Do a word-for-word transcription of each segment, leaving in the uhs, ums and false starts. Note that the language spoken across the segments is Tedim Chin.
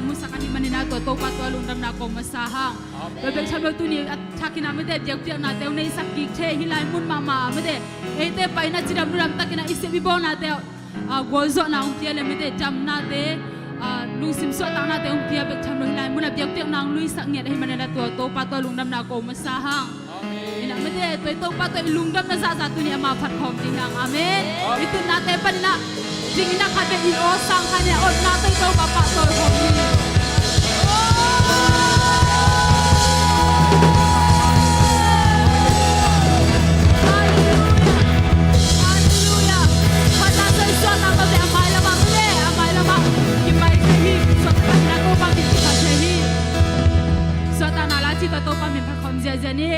Musak ahih manin ah tua Topa tawh lungdamna ko masa hang. Amen. Tua bek tham lo tuni a thakin ah mite biakpiaknate uh nei sak kik thei hi lai mun mahmah ah mite. Eite paina cidam ludam takin ah i sep i bawlnate ah, ah, gualzawhna hong pia le mite damnate, ah, lungsim suahtaknate hong pia bek tham lo hi lai mun ah biakpiakna hong luisak ngiat ahih manin ah tua Topa tawh lungdamna ko masa hang. Amen. Inah mite, tua i Topa tawh i lungdamna zahzah tuni ama phat khawm ding hang. Amen. Amen. I tunnate panin ah dingin ah khat vei i aw sang khat ni a otnate i Topa pahtawi khawm ding. Halleluia. Halleluia. Phatna tawh i suahtak mite a mailam ah mite, a mailam ah kipai thei hi. Suahtakna Topa min kipai thei hi. Suahtakna la cih tawh Topa min phat khawm ziahziah ni.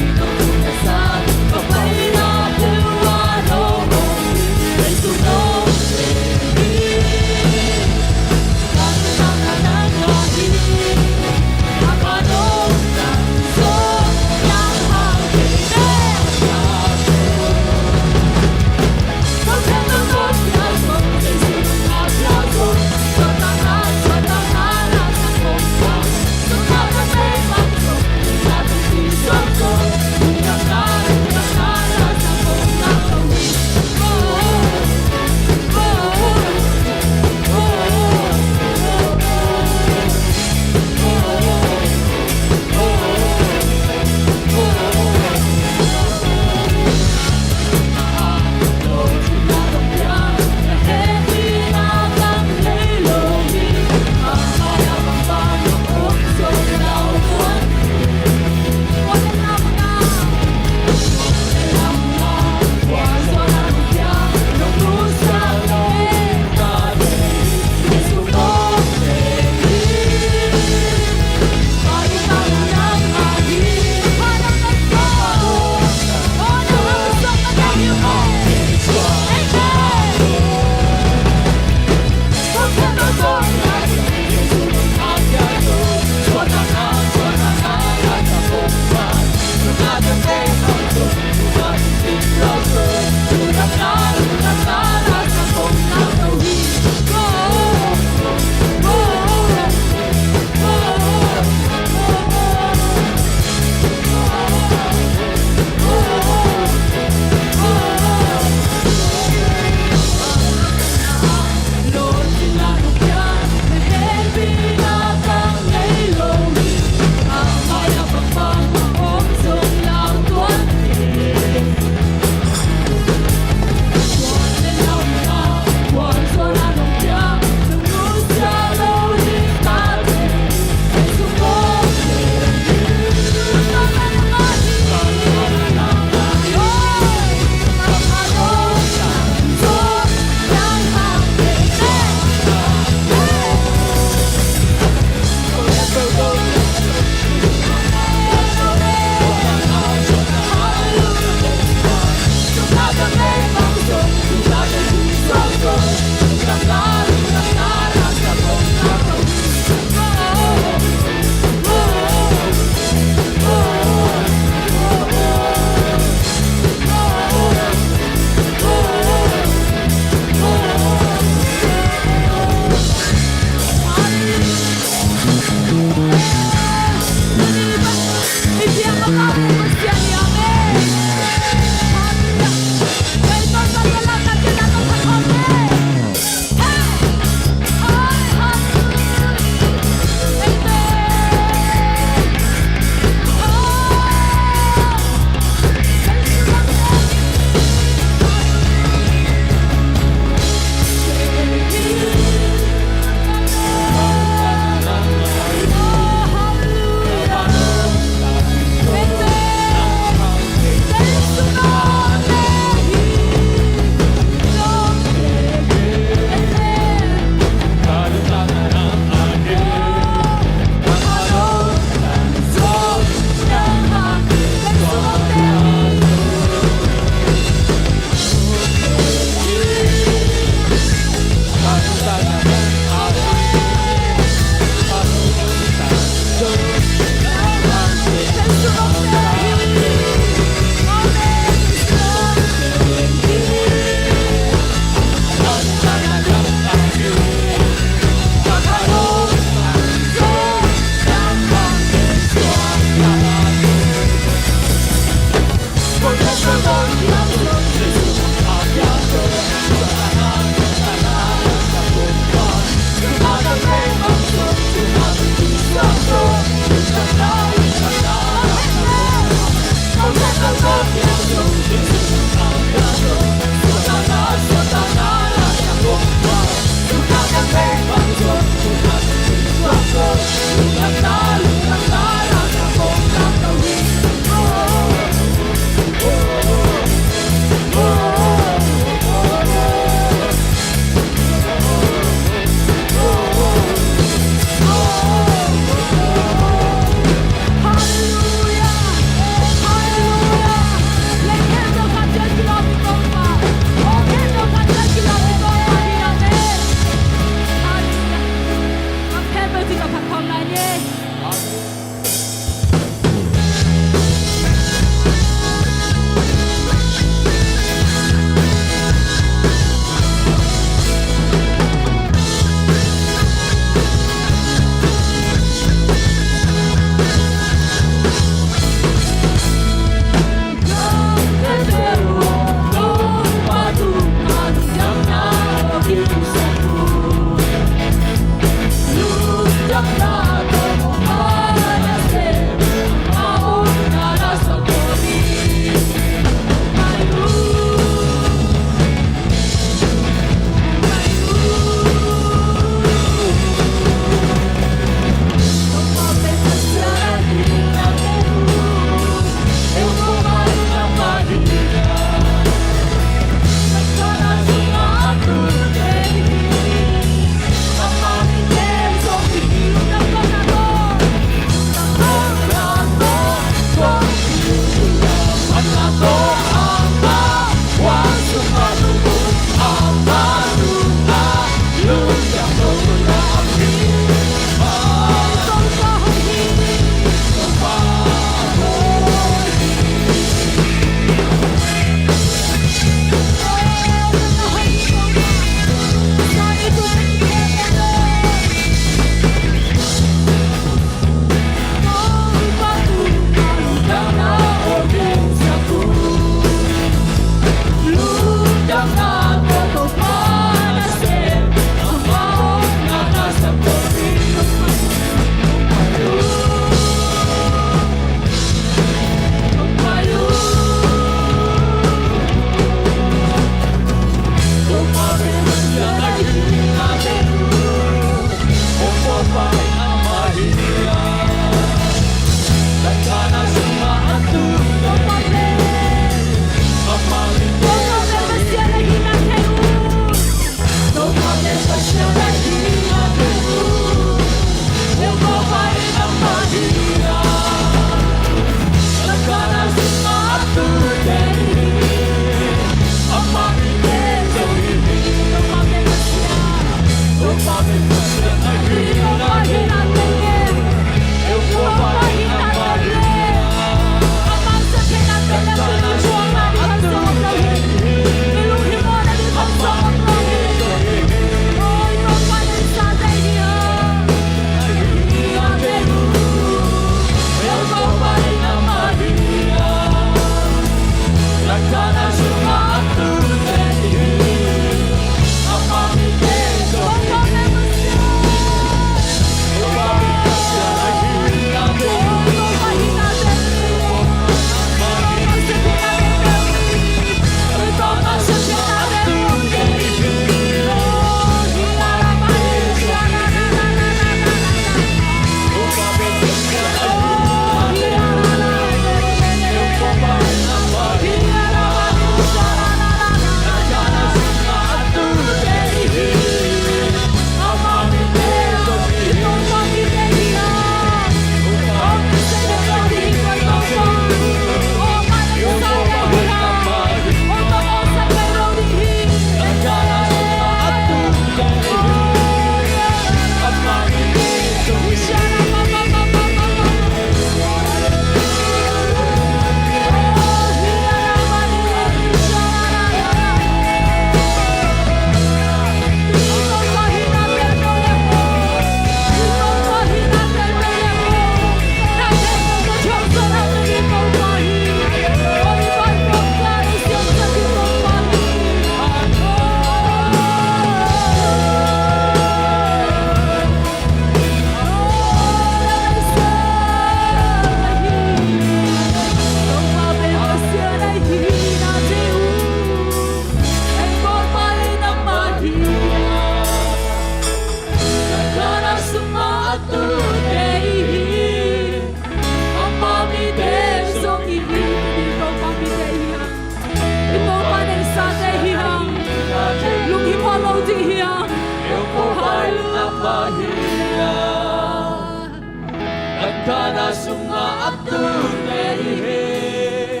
Sungah a tute i hi,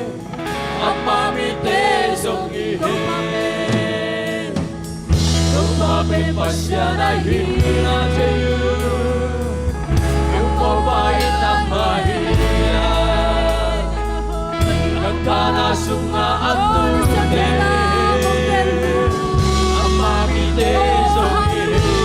ama mite zong i hi. Topa pen Pasian ahi na thei uh. Topa in ama hi a, na kana sungah a tute i hi. Ama mite zong i hi.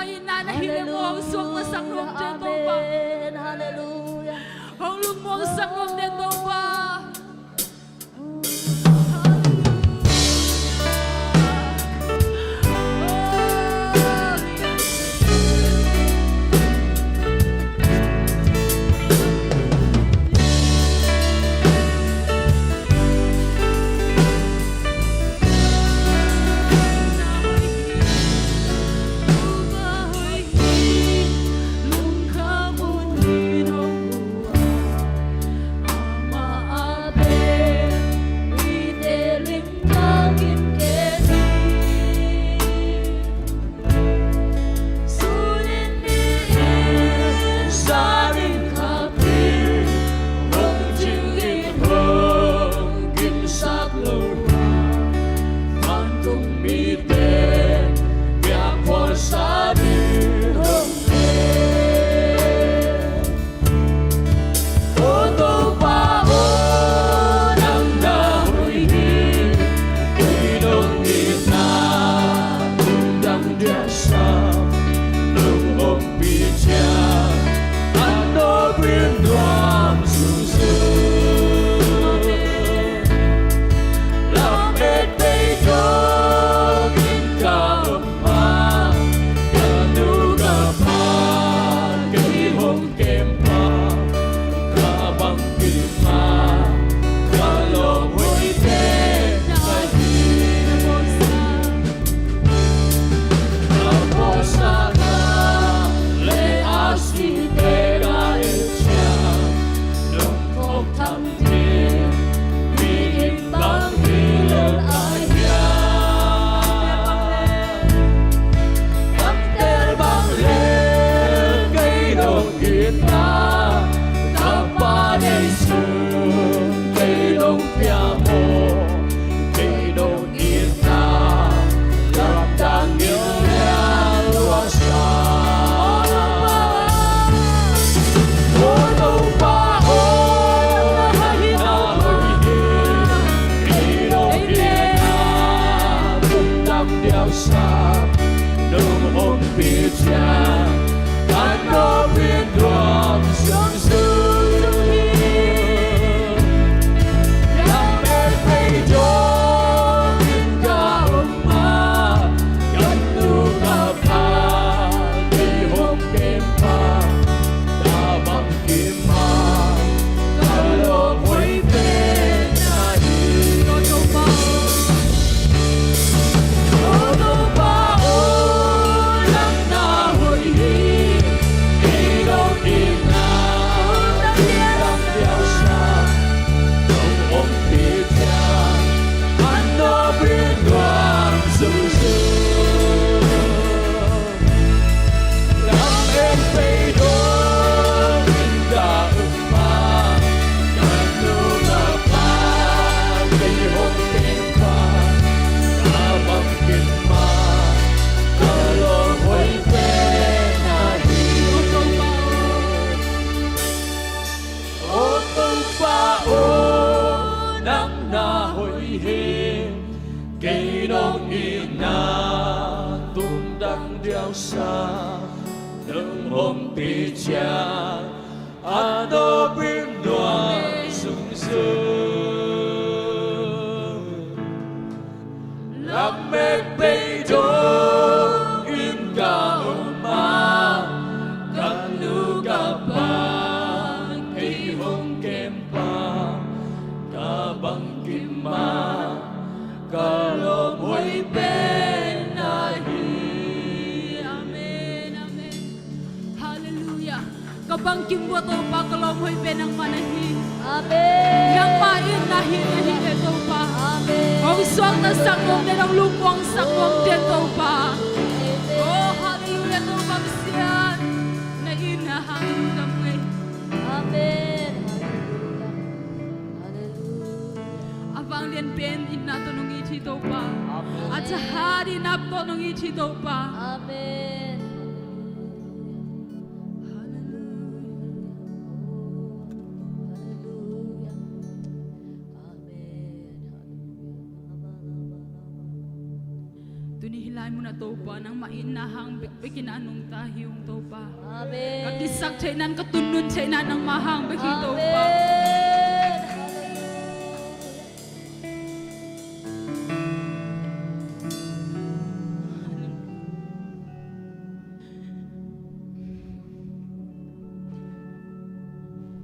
Ina na hi leh maw, hong suaktasak nuam teh Topa. Amen. Halleluia. Hong lungmuangsak nuam teh Topa. Amen, amen. Halleluia. Ka bangkim bua Topa, ka lawm hoih pen nangmah na hi. Amen. Nangmah in na hi, na hi leh Topa. Amen. Hong suaktasak nuam teh, hong lungmuangsak nuam teh Topa. Amen. Oh, halleluia Topa Pasian. Na itna hang dam ngei. Amen. Halleluia. Halleluia. A vanglian pen itna tawh nong it hi Topa. Amen. A thahat itna tawh nong it hi Topa. Amen. Halleluia. Halleluia. Amen. Halleluia. Tuni hih lai munah Topa, nangmah itna hang bekbekin a nungta hi ung Topa. Amen. Ka kisap theihna in, ka tunnun theihna in nangmah hang bek hi Topa. Amen.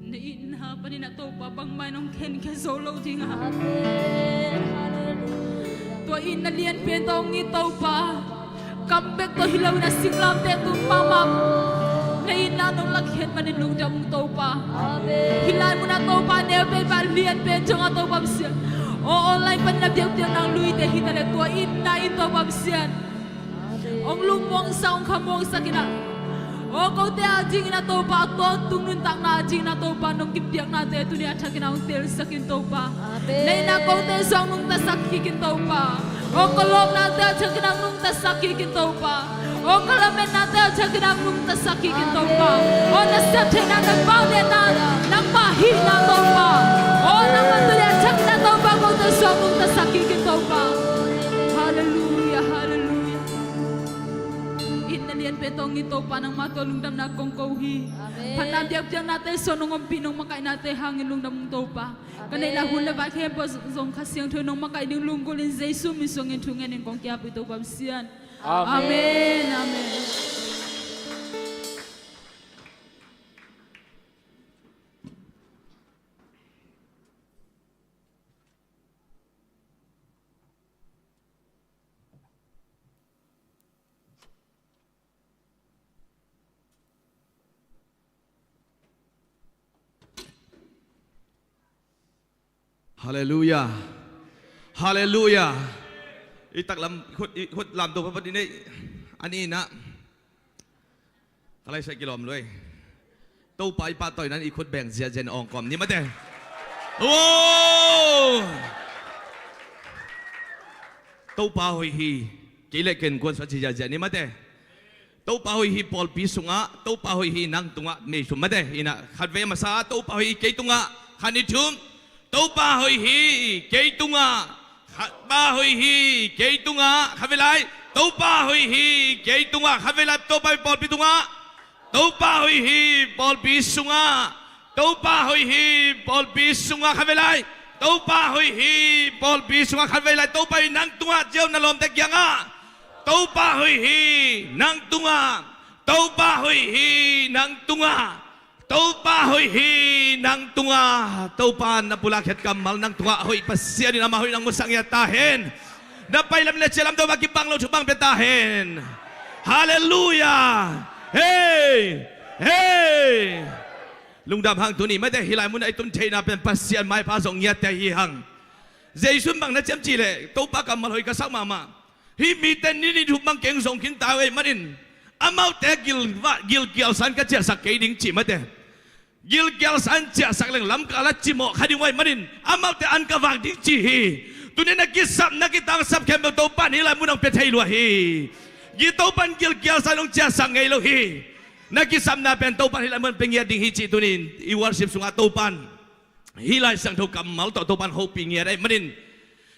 Na itna panin ah Topa, bangmah in hong khenkhia zo lo ding a. Amen. Halleluia. Tua itna lianpen tawh hong it Topa, kam bek tawh hi lo in a singlamteh tung mahmah na itna nong lakkhiat manin lungdam ung Topa. Amen. Hih lai munah Topa, neupeipa lianpen ciangah Topa Pasian, aw online panin a biakpiakna hong luite hi ta leh, tua itna in Topa Pasian, hong lungmuangsak, hong khamuangsak in ah, aw kote adingin ah Topa, a tawntung nuntakna adingin ah Topa, nong kipiaknate tuni a thakin ah hong telsak in Topa. Amen. Na itna kote zong nungtasak kik in Topa. Aw ka lawpnate a thakin ah hong nungtasak kik in Topa. Aw ka lametnate a thakin ah hong nungtasak kik in Topa. Amen. Aw na septheihna, na paunehna, nangmah hihna Topa, aw nangmah tuni a thakin ah Topa, kote zong nungtasak kik in Topa. Halleluia, halleluia. Itna lianpen tawh hong it Topa, nangmah tawh lungdamna kong ko hi. Amen. Phatna biakpiaknate suang nong ompih, nong makaihnate hangin lungdam ung Topa. Amen. Ka neihna hun le vai khempeuh zong Kha Siangtho in nong makaih ding lunggulh in, Jesu min suangin thungen in kong kiapi Topa Pasian. Amen. Amen. Amen. Halleluia. Halleluia. I taklam, i khut, i khut lamto phapat i nei. A nihna, ka laisai kilawm lua ei. Topa i pahtawina in i khut beng ziahziah in awng kawm ni mate. Aw! Topa hoih hi. Kei le ken kuan suah ci ziahziah ni mate. Topa hoih hi pawlpi sungah, Topa hoih hi nang tungah, nei thum mate. Ina khatvei a masa, Topa hoih hi kei tungah, khat ni thum. Topa hoih hi kei tungah, khat pa hoih hi kei tungah, khatvei lai. Topa hoih hi kei tungah, khatvei lai. Topa hoih pawlpi tungah. Topa hoih hi pawlpi sungah. Topa hoih hi pawlpi sungah, khatvei lai. Topa hoih hi pawlpi sungah, khatvei lai. Topa hoih nang tungah, ziau na lawmte kiangah. Topa hoih hi nang tungah. Topa hoih hi nang tungah. Topa hoih hi nang tungah. Topa na pulak khiat kammal nang tungah hoih Pasian in amah hoih nang musak ngiat ta hen. Na pai lam le ciah lam Topa kibang lo thupha pia ta hen. Halleluia. Hei. Hei. Lungdam hang tuni mate, hih lai munah i tun theihna pen Pasian maipha zong ngiatte hi hang. Jesu in bang na ci hiam cih leh, Topa kammal hoih ka sak mahmah. Hih mite ni nih thum bang kei hong zong khin ta uh ahih manin, amaute gil, gilkial san ka ciahsak kei ding ci mate. Gilkial san ciahsak leng lamkal ah cimawh kha ding uh ahih manin, amaute an ka vak ding ci hi. Tuni na kisap, na kitangsap khempeuh Topa in hih lai munah hong pia thei lua hi. Gil, Topa in gilkial san hong ciahsak ngei lo hi. Na kisapna pen Topa in hih lai munah hong pia ngiat ding hi cih tuni in i worship sungah Topa in hih Lai Siangtho kammal tawh Topa in hopih ngiat ahih manin,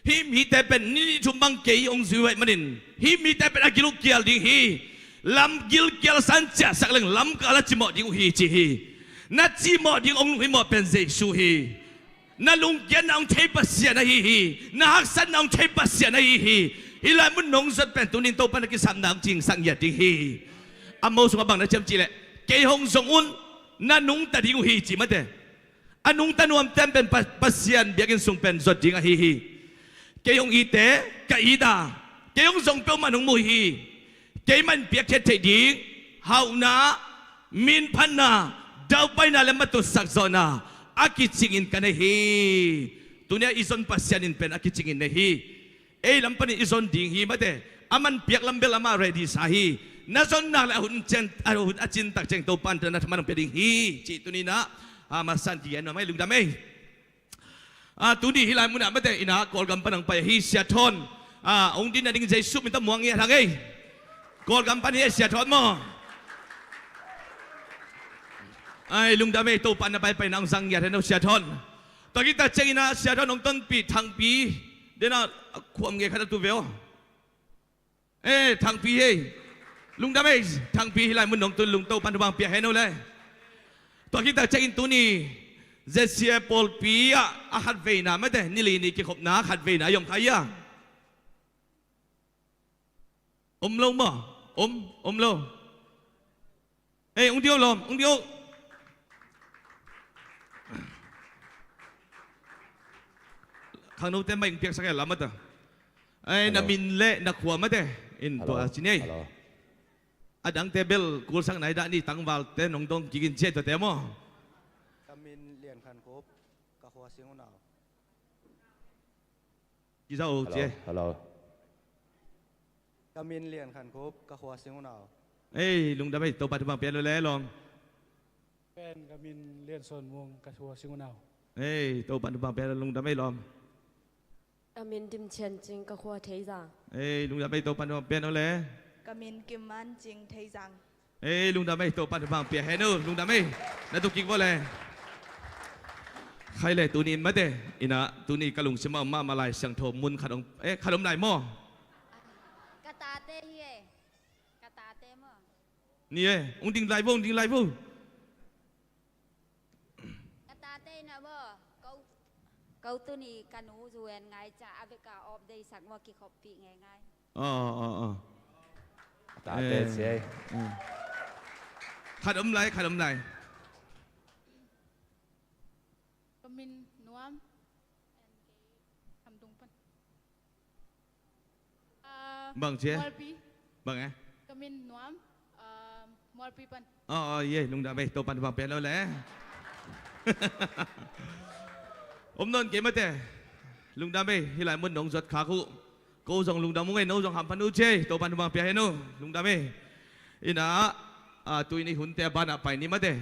hih mite pen ni nih thum bang kei hong zui uh ahih manin, hih mite pen a gil uh kial ding hi. Lam, gilkial san ciahsak leng lamkal ah cimawh ding uh hi ci hi. Na cimawh ding hong lunghimawh pen Jesu hi. Na lungkiatna hong thei Pasian ahi hi. Na haksatna hong thei Pasian ahi hi. Hih lai mun nong zot pen tuni in Topa in na kisapna hong cingsak ngiat ding hi. A mo sungah bang na ci hiam cih leh, kei hong zong un, na nungta ding uh hi ci mate. A nungta nuamte pen Pa-, Pasian biakinn sung pen zot ding ahi hi. Kei hong itte, ka it a, kei hong zong peuhmah in hong mu hi. Keimah in piakkhiat theih ding hauhna, minphatna, daupaina le matutsak zawhna a kicingin ka nei hi. Tuni a i zon Pasian in pen a kicingin nei hi. Ei lam panin i zon ding hi mate. Aman piak lam bel amah ready sa hi. Na zon nak le a hun cin, a hun a cin tak ciang Topa in na thaman hong pia ding hi cih tuni in ah, a, masa in kigen nuam ei, lungdam ei. A, tuni hih lai munah mate, ina Kawlgam pan hong pai hi Sia Thawn. A, hong din nading Jesu min tawh muang ngiat hang ei. Kawlgam pan hi ei Sia Thawn maw. Ai, lungdam ei, Topa in na paipaina hong zang ngiat hen aw Sia Thawn. Tua khit tak ciangin ah Sia Thawn hong tonpih Thangpi, den ah khuam nge khat a tu ve aw. Eh, Thangpi hei. Lungdam ei, Thangpi hih lai mun nong tun lungto pan thupha pia hen o le. Tua khit tak ciangin tuni Z C A pawlpi ah a khatveina mate, ni li ni kikhopna khatveina i om kha hia? Om lo maw? Om, om lo. Ei, ung ding o lawm, ung ding o. Khangnote mai ung piaksak e la mate. Ei, na min le na khua mate in tua ci ni ei. A dangte bel kulsak nai dah ni, tangvalte nong dong kik in ci ei tuate maw. Ka min Lian Khan Khup, ka khua Sing Unau. Kiza o ci ei. Hello. Ka min Lian Khan Khup, ka khua Sing Unau. Ei, lungdam ei, Topa thupha pia lo le lawm. Pen ka min Lian Sawn Mung, ka khua Sing Unau. Ei, Topa thupha pia lo, lungdam ei lawm. Ka min Dim Chian Cing, ka khua Theizang. Ei, lungdam ei, Topa thupha pia lo le. Ka min Kim Man Cing, Theizang. Ei, lungdam ei, Topa thupha pia hen o, lungdam ei. Na tuk kik vo le. Khai le tuni in mate, ina tuni ka lungsim ah om mahmah Lai Siangtho mun khat om, eh, khat om lai maw? Ka tate hi e. Ka tate maw? Ni e, ung ding lai vo, ung ding lai vo. Ka tate na maw? Ko, ko tuni ka nu zu en ngai ca a beka op dei sak maw, kikhop pi ngai ngai. Aw, aw, aw. Tate ci ei. Khat om lai, khat om lai. Ka min Nuam. Bang ci ei? Mualpi. Bang e? Ka min Nuam. Mualpi pan. Aw, aw, ye, lungdam ei, Topa thupha pia lo le. Om nawn kei mate. Lungdam ei, hih lai mun nong zuat khak uh. Ko zong lungdam ung ei, no zong hampha un ci ei, Topa thupha pia hen o, lungdam ei. Ina, a, tuni hunte a banah pai ni mate.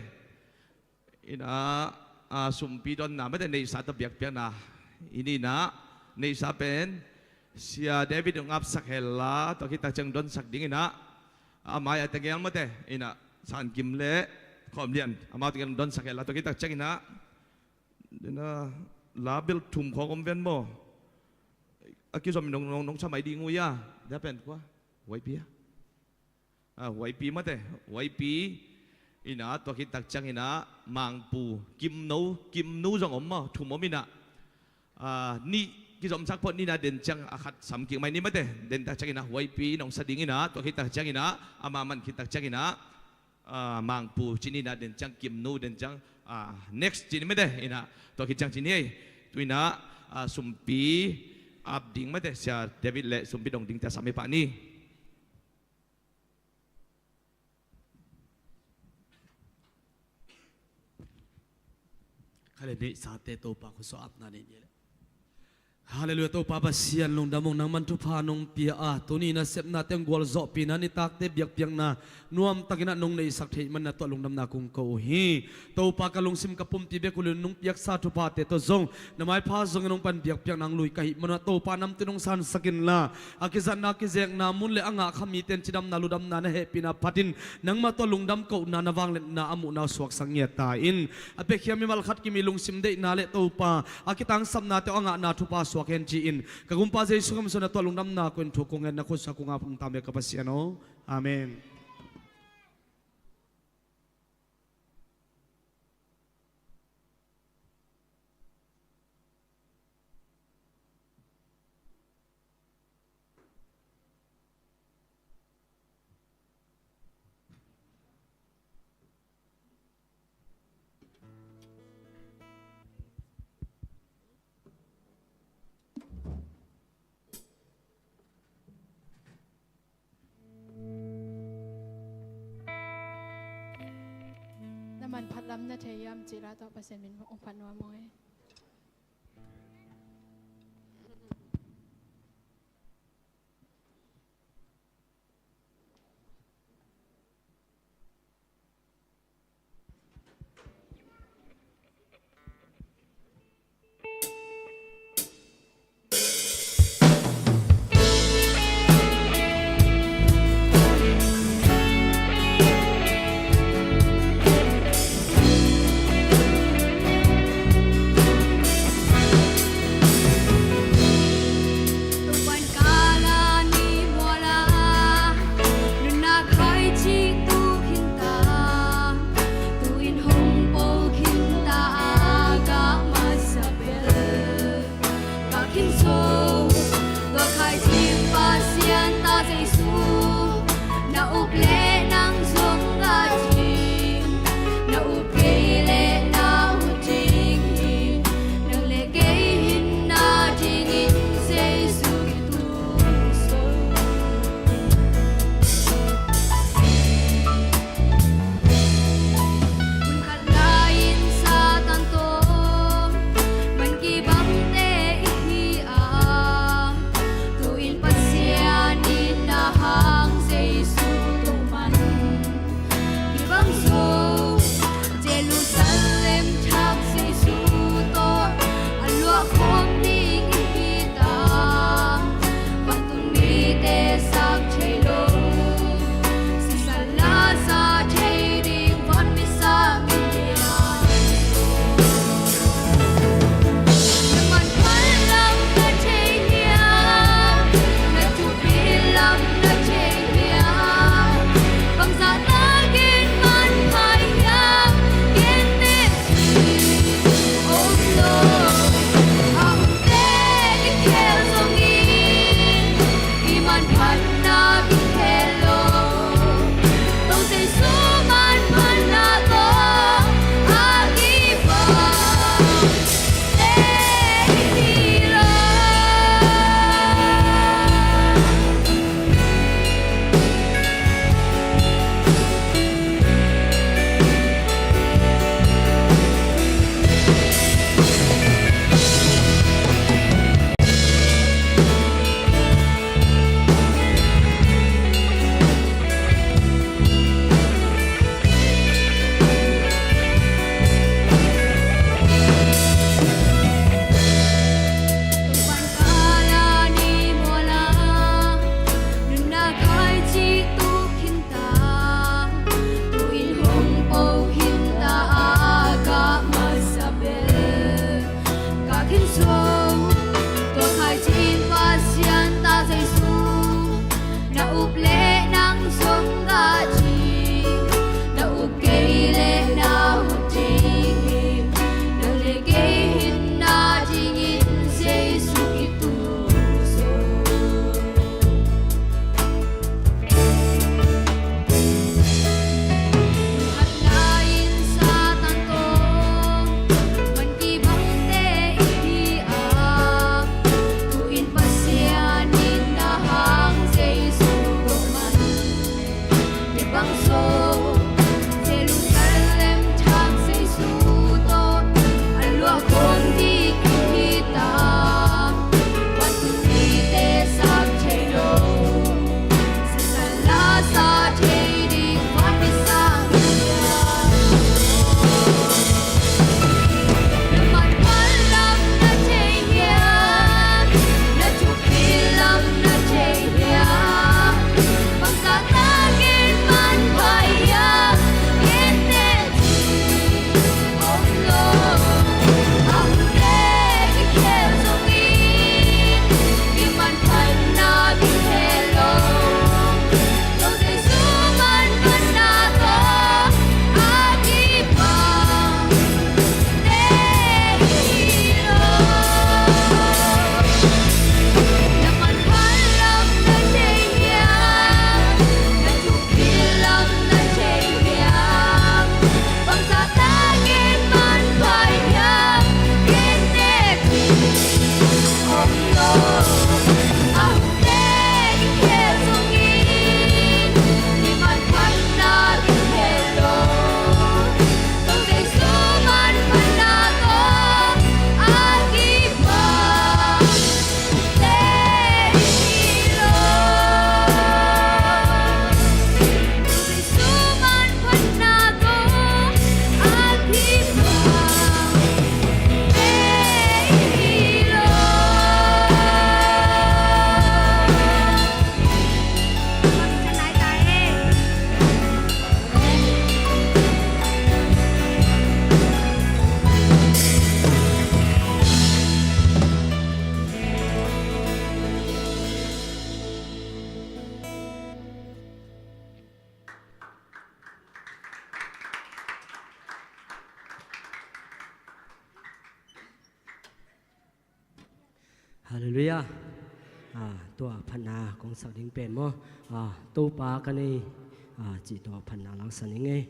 Ina, a, sumpi donna mate, neihsa tawh biakpiakna i ni ina, neihsa pen Sia David hong apsak hen la, tua khit tak ciang donsak ding ina, a mai a tegel mate, ina, San Kim le Khawm Lian, amau tegel donsak hen la, tua khit tak ciang ina, ina, la bel thum khawng om ven maw? A kizom nong, nong, nong sa mai ding uh ia, dia pen kua, huaipi a. A, huaipi mate, huaipi ina, tua khit tak ciang ina, Mangpu, Kimno, Kimnu zong om maw, thum om ina. A, nih kizomsak phot ni ina, den ciang a khat sam kik mai ni mate, den tak ciang ina, huaipi nong sa ding ina, tua khit tak ciang ina, a maman khit tak ciang ina, a, Mangpu ci ni ina, den ciang Kimnu, den ciang, a, next ci ni mate, ina, tua khit ciang ci ni ei, tu ina, a, sumpi ap ding mate, Sia David le sumpi dong dingte a sam i pah ni. Kha le neihsate Topa khusuah apna nei ni le. Halleluiah, Topa Pasian lungdam ung, nangman thupha nong pia a, tuni nasepnate hong gualzawhpihna nitakte biakpiakna nuamtakin ah nong neihsak theih manin ah tua lungdamna kong ko uh hi. Topa ka lungsim ka pumpi bek uh leh nong piaksa thuphate tawh zong na maipha zongin hong pan biakpiakna hong lui ka hih manin ah Topa namtin hong sansak inla, a kizatna a kizekna mun le a ngah kha mite in cidamna ludamna na hehpihna phatin nangmah tawh lungdam kohna na vangliatna a muhna uh suaksak ngiat ta in. A piakhia mimal khat kim i lungsim deihna le Topa a kitangsapnate uh a ngahna thupha suak hen ci-in ka Gumpa Jesu Khrih min suangin tua lungdamna ko in thu kong ngen na khutsa kong ap ung ta meh ka Pasian aw. Amen. Na manphat lam na thei hiam cih la tawh Pasian min hong phat nuam ung ei. Halleluiah. Ah, tua phatna kong sak ding pen maw, ah, Topa ka nei, ah, cih tua phatna laksan ing ei.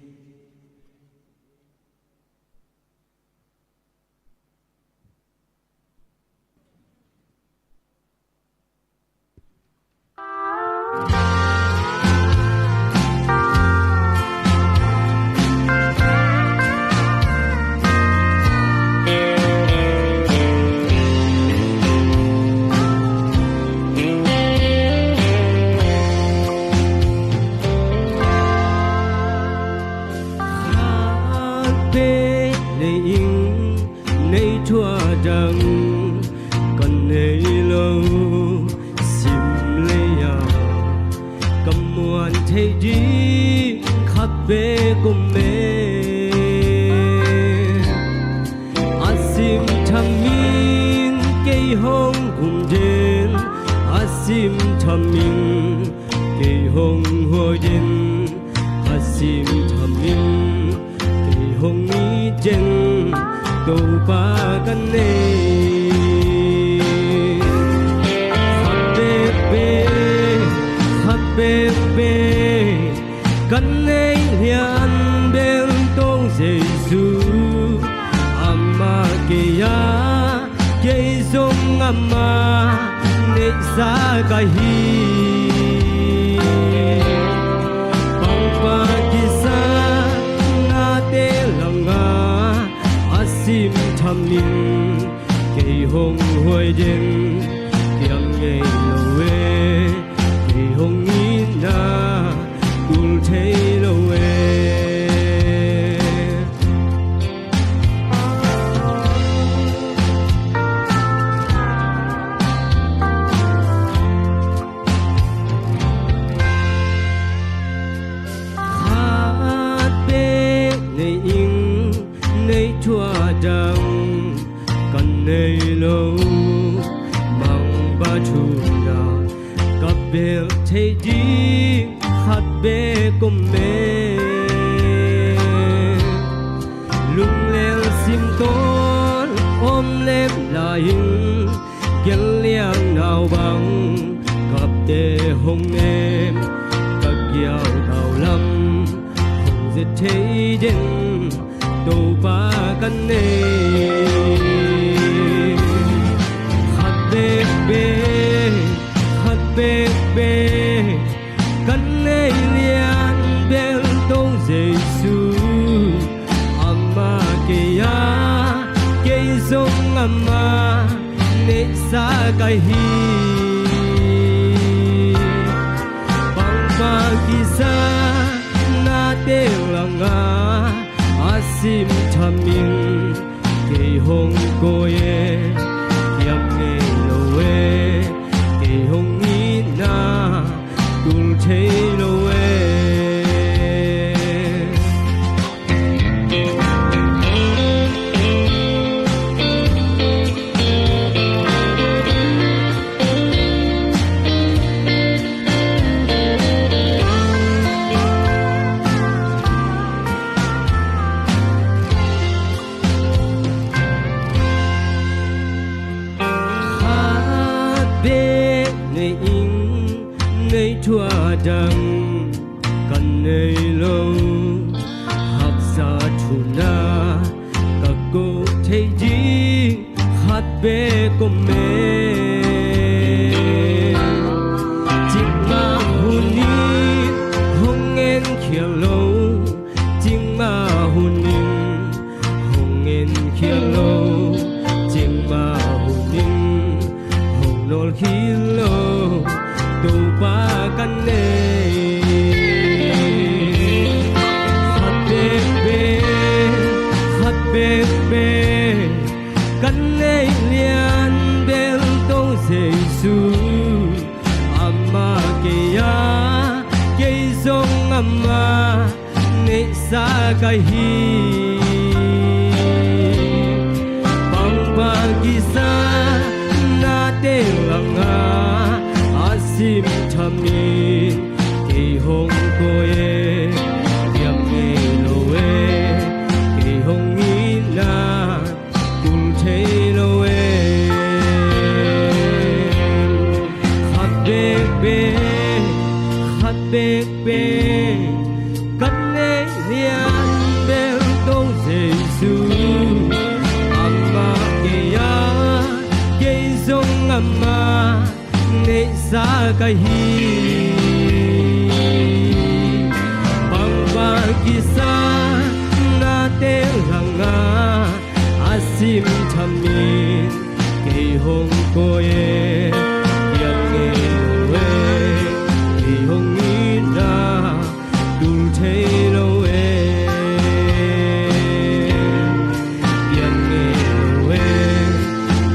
Khat bek nei ing, nei thuah dang ka nei lo. Sim lei-ah ka muan theih ding khat bek om e. A sim thamin kei hong hum den, a sim thamin kei hong huai den, a sim thamin kei hong it den, Topa ka nei. Khat bek bek, khat bek bek ka nei lian bel Topa Jesu, amah kei a, kei zong amah neihsa ka hi. Pangpang kisa nate langah a sim thamin kei hong huai den, kiam ngei lo e. Kei hong itna tul thei lo e. Khat bek nei ing, nei thuah dang ka nei lo. Mangbathuhna ka belh theih ding khat bek om e. Lunglel sim tawn om lem lai-in, gelliang nau bang kapte hong nem, ka giau tau lam hong zet thei den, Topa ka nei. Khat bek bek, khat bek bek ka nei lian bel Topa Jesu, amah kei a, kei zong amah neihsa ka hi. Pangpang kisa nate langah a sim thamin kei hong kawi e, kiam ngei lo e. Kei hong itna tul thei lo e. Khat bek nei ing, nei thuah dang ka nei lo. Haksa thuhna ka koh theih ding khat bek om e. Cikmah hun in hong en khial lo, cikmah hun in hong en khial lo, cikmah hun in hong nawl khial lo, Topa ka nei. Khat bek bek, khat bek bek ka nei lian bel Topa Jesu, amah kei a, kei zong amah neihsa ka hi. Pangpang kisa nate langah a sim thamin kei hong kawi e, kiam ngei lo e. Kei hong itna tul thei lo e. Bekbek kan neih lian bel Topa Jesu, amah kei a, kei zong amah neihsa ka hi. Bangban kisa nate langah a sim thamin kei hong ko e, kiam ngei lo e, kei hong itna tul thei lo e, kiam ngei lo e,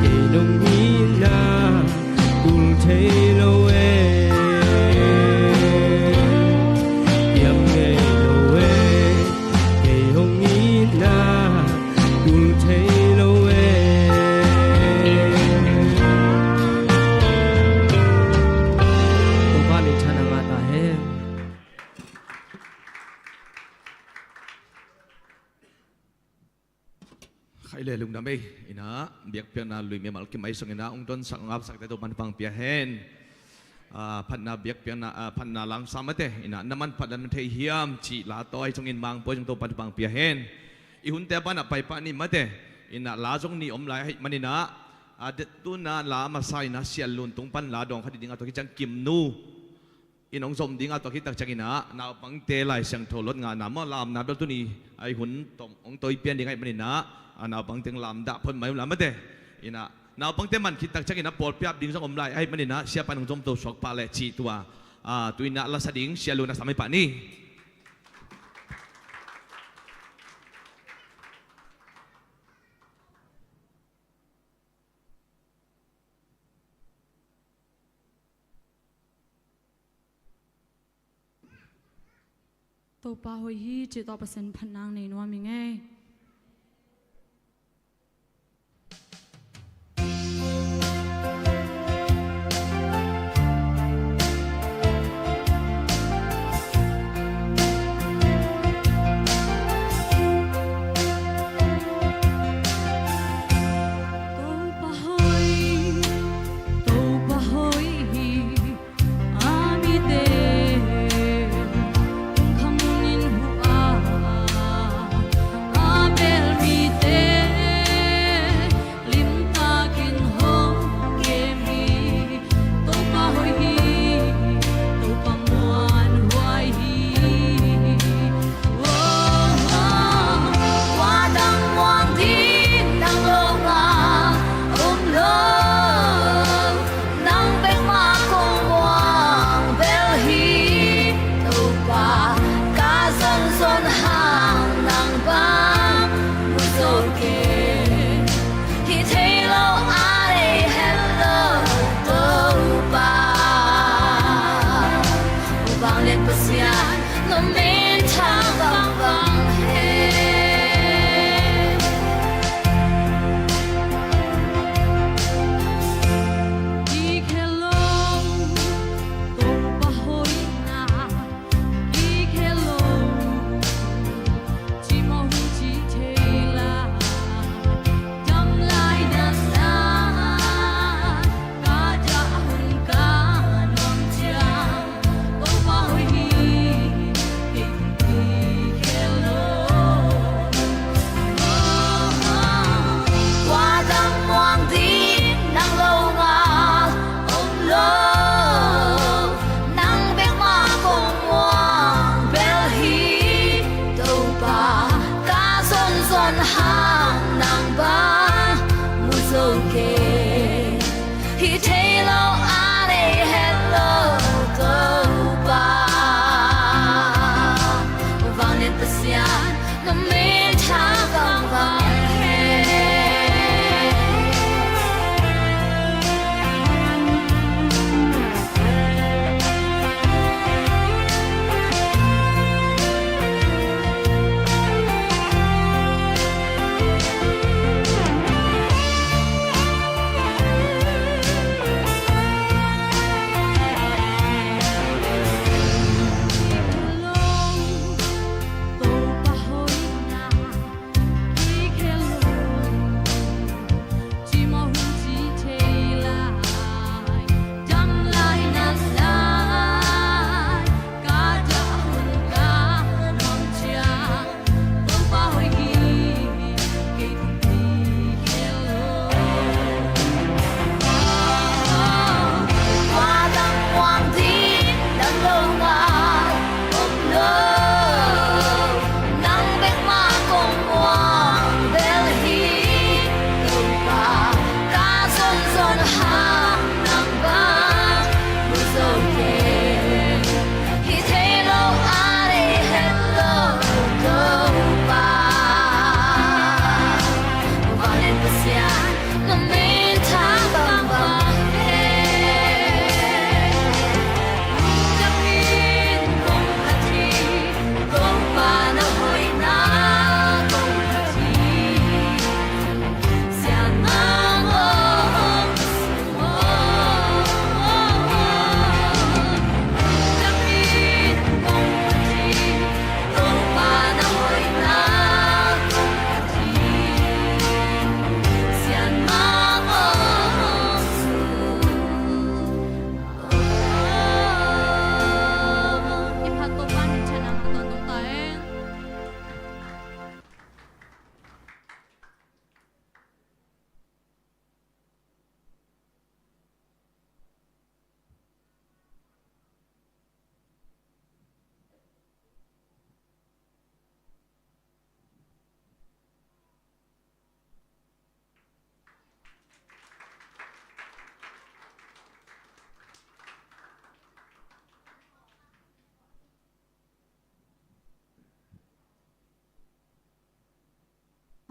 kei nong itna tul thei lo e, kiam ngei lo e, kei hong itna tul thei lo e. Topa min thang a ngah ta hen. Khai le lungdam ei. Ina biakpiakna lui mimal kimai sung ina ong donsak ong apsak te Topan pangpia hen. Ah, phatna biakpiakna, ah, phatna langsam mate ina na manphat dan thei hiam cih la tawi sungin mangpoi sung Topan pangpia hen. I hunte banah paipah ni mate ina la zong ni om lai ahih manina, ah, dettuna la masa ina Sial Lun tung pan la dawng khat ding a tua kiciang Kimnu in ong zom ding a tua khit tak ciang ina naupangte Lai Siangtho lot ngahna maw lamna bel tuni ai hun tom ong toi pian ding ahih manina, a naupangte lamdah phot mai um la mate ina naupangte man khit tak ciang ina pawlpi ap ding zong om lai ahih manina siapa in ong zom to suak pah leh cih tua, a, tu ina lasa ding Sial Lun a sam hi pah ni. Topa hoih hi cih tawh Pasian phatna nei nuam ing ei. Topa hoih, Topa hoih hi. A mite kong khamun in huh a, a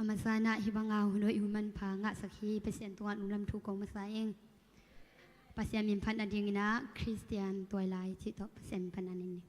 Masa in ah hih banga hun hoih hun manpha ngahsak hi Pasian tungah lungdam thu kong masa ing. Pasian min phat nadingin ah Christian Tuailai cih tawh Pasian min phat na ning.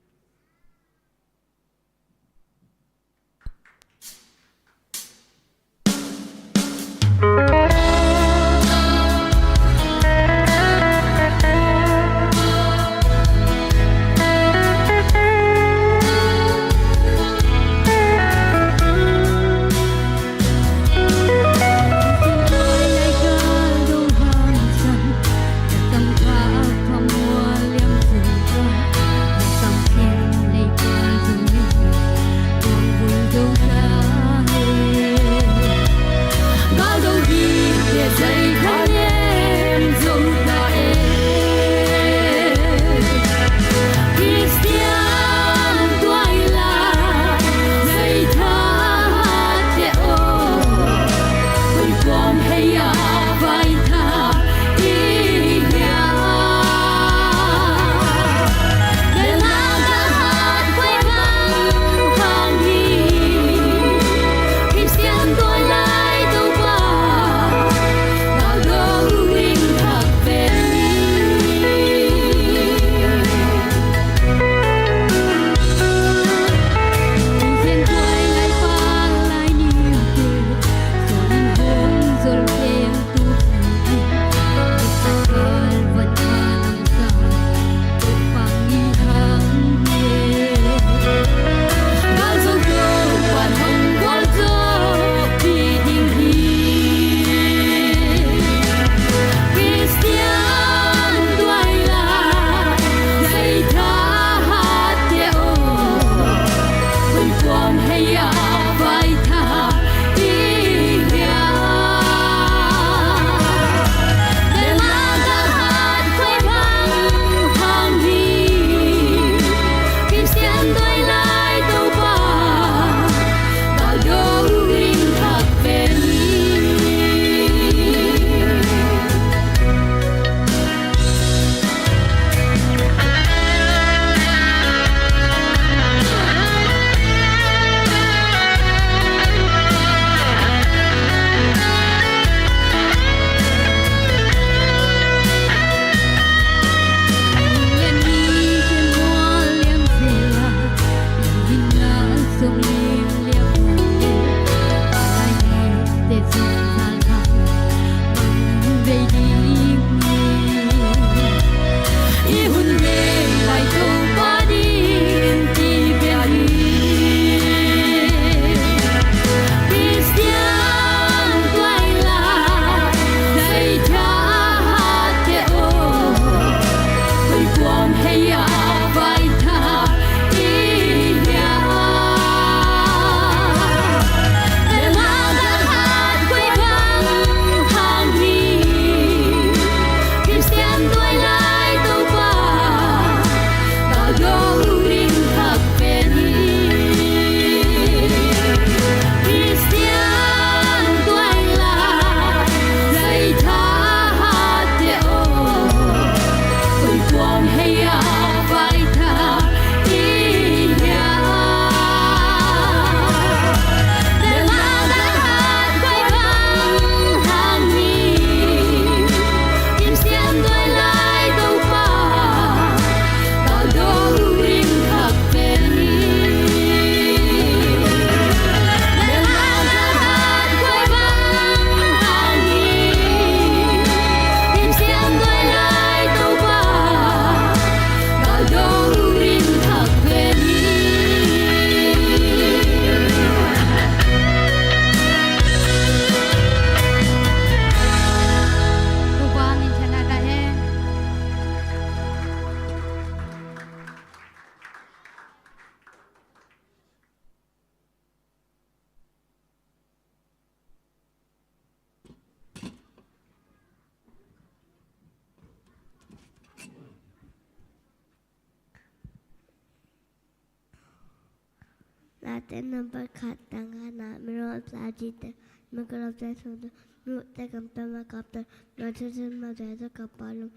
Late number khat tang khat na, mi ro sa ji te, mi kro sa su te, mi te kam ta ma kap ta, ma chu chu ma ja ja kap pa lum,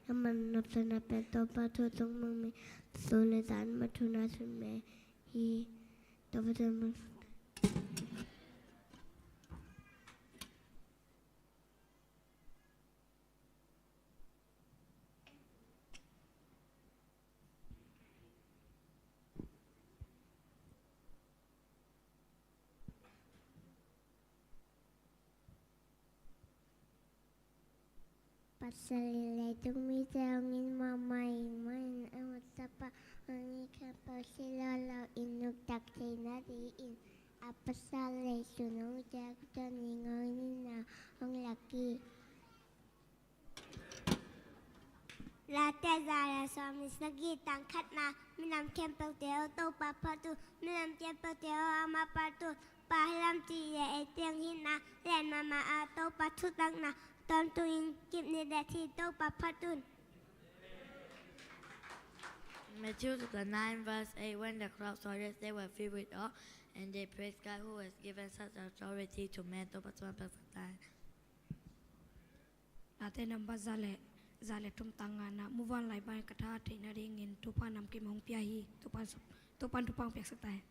ya man nop sa na pen to pa thu tung mang mi, su le dan ma thu na su me hi, to pa thu ma. Pasal in leitung mite hong it mahmah in, mah in a nungta pa hong it khempeuh si lo lo in nungta theihna dingin a pasal leitung hong it a, tua ni hong it na hong lak hi. Late za le sawm le sagih, tang khatna. Minam khempeuhte aw, Topa phat un. Minam khempeuhte aw, amah phat un. Bang hang hiam cih leh eite hong itna lian mahmah a, Topa thutakna tawntungin kip ni le thei, Topa phat un. Matthew chapter nine, verse eight. When the crowd saw this, they were filled with awe, and they praised God who has given such authority to men. Topa thupha piaksak ta hen. Late nambat za le, za le thum, tang ngana. Muvanlai bang ka tha theihna dingin Topa namkim hong pia hi. Topa, Topa thupha piaksak ta hen.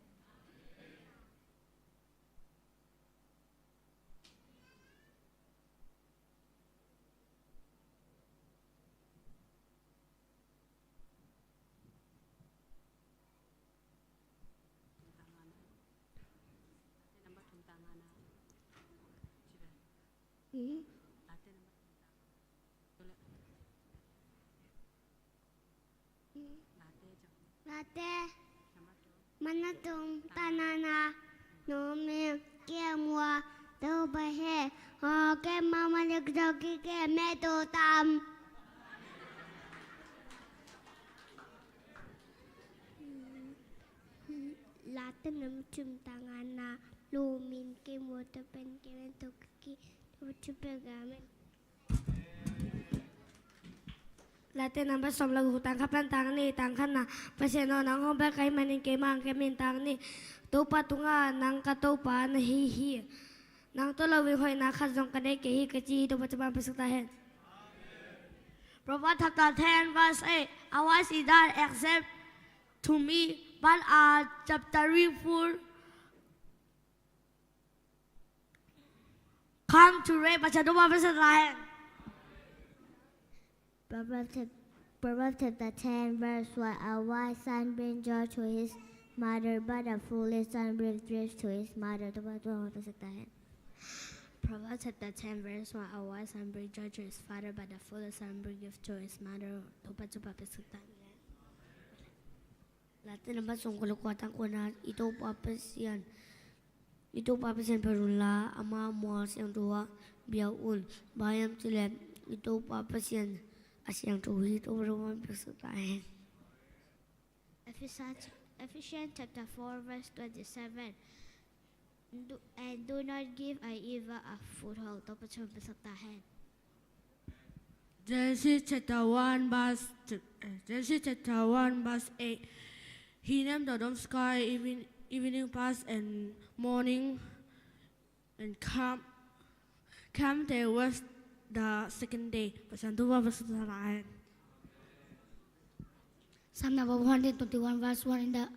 Late, mana tung tanana, no me kia mua, Topa he, ho ke mama lek doki ke me to tam. Late nam chum tangana, lumin ke mua to pen ke men to ki, to chupe gamen. Late nambat sawm le guk, tang khat pan tang nih, tang khatna. Pasian aw, nang hong bek ahih manin keimah hong kem in. Tang nih, Topa tungah nang ka Topa na hi hi. Nang tawh loin hoihna khat zong ka nei kei hi ka ci hi. Topa thupha piaksak ta hen. Proverbs chapter ten, verse eight. A wise is not accept to me, but a chapter full come to rain. Pasian thupha piaksak ta hen. Proverbs chap-, Proverbs chapter ten, verse one. A wise son brings joy to his mother, but a foolish son brings grief to his mother. Topa thupha piaksak ta hen. Proverbs chapter ten, verse one. A wise son brings joy to his father, but a foolish son brings grief to his mother. Topa thupha piaksak ta hen. Late nambat sawm le kua, tang kuana. I Topa Pasian, i Topa Pasian phat unla, ama mual siangtho ah bia un. Bang hang hiam cih leh i Topa Pasian a siangtho hi. Topa thupha piaksak ta hen. Ephesians, Ephesians chapter four, verse twenty-seven. Do, and do not give an evil a foothold. Topa thupha piaksak ta hen. Genesis chapter one, verse, eh, Genesis chapter one, verse eight. He named the dawn sky, even, evening pass, and morning, and calm, calm there was the second day. Pasian thupha piaksak ta hen. Psalm number one hundred twenty-one, verse one in the,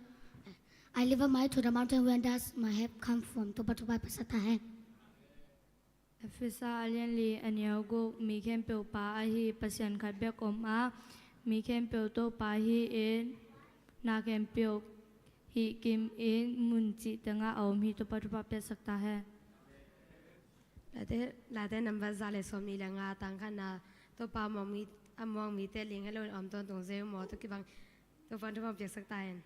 I lift up my eyes to the mountain, where does my help come from? Topa thupha piaksak ta hen. Efesa a lian li, a neu guk. Mi khempeuh pa ahi Pasian khat bek om a, mi khempeuh Topa hi in, na khempeuh hih kimin mun cih tengah a om hi. Topa thupha piaksak ta hen. Late, Late nambat za le sawmnih le nga, tang khatna. Topa a muang mi, a muang mite ling helo in a om tawntung zel un maw, tawh kibang. Topa thupha piaksak ta hen.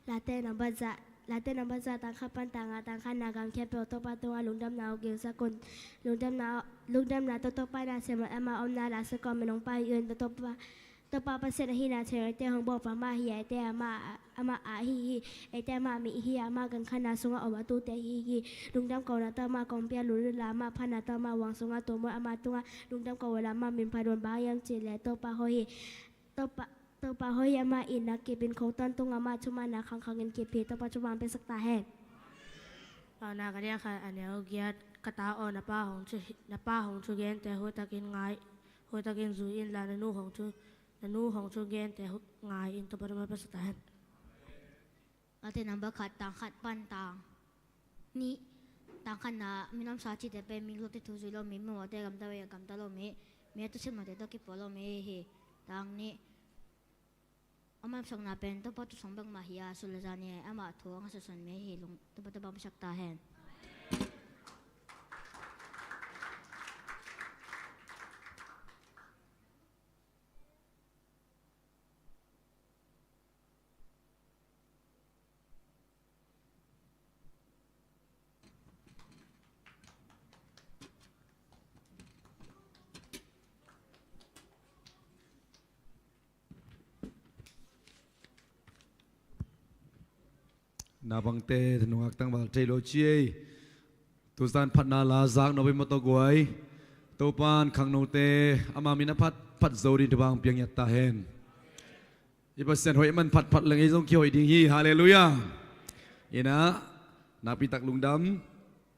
Late nambat za, Late nambat za, tang khat pan tang nga, tang khatna. Gam khempeuh Topa tungah lungdamna uh gingsak un. Lungdamna, lungdamna tawh Topa in a sem, ama omna la sa kawmin hong pai un. Topa, Topa Pasian ahihna thei lo, eite hong bawlpa amah hi a, eite amah, amah a ahi hi. Eite amah mi hi a, ama gankhana sungah om a tute hi hi. Lungdam kohna tawh amah kong pia lulun la, ama phatna tawh amah huang sungah tum un. Ama tungah lungdam ko unla, ama min phat un. Bang hang hiam cih leh Topa hoih hi. Topa, Topa hoih hi, ama itna kipin khong tawntung, ama thumanna khangkhangin kip hi. Topa thupha piaksak ta hen. Paunak a lian khat, a neu giat. Ka ta aw, na pa hong thu, na pa hong thu gente hoihtakin ngai, hoihtakin zui inla, na nu hong thu, na nu hong thu gente hu-, ngai in. Topa thupha piaksak ta hen. Late nambat khat, tang khat pan tang nih. Tang khatna, mi nuamsa cihte pen miglote thu zui lo mi, mi mawhte gamta ve, gamta lo mi, mi a tuusiamnate tawh kipua lo mi hi. Tang nih. Ama hong sapna pen Topa thu sung bek mah hi a, sun le zan ni amah thu a ngaihsutsak mi hi. Lung, Topa thupha piaksak ta hen. Naupangte nungak tangval thei lo ci ei. Tuzan phatna la zak nop ei maw tawh guai. Topan khangnote ama min a phat phat zo ding thupha hong pia ngiat ta hen. I Pasian hoih man phatphat leng ei zong kihoih ding hi. Halleluiah. Inah nakpitak lungdam.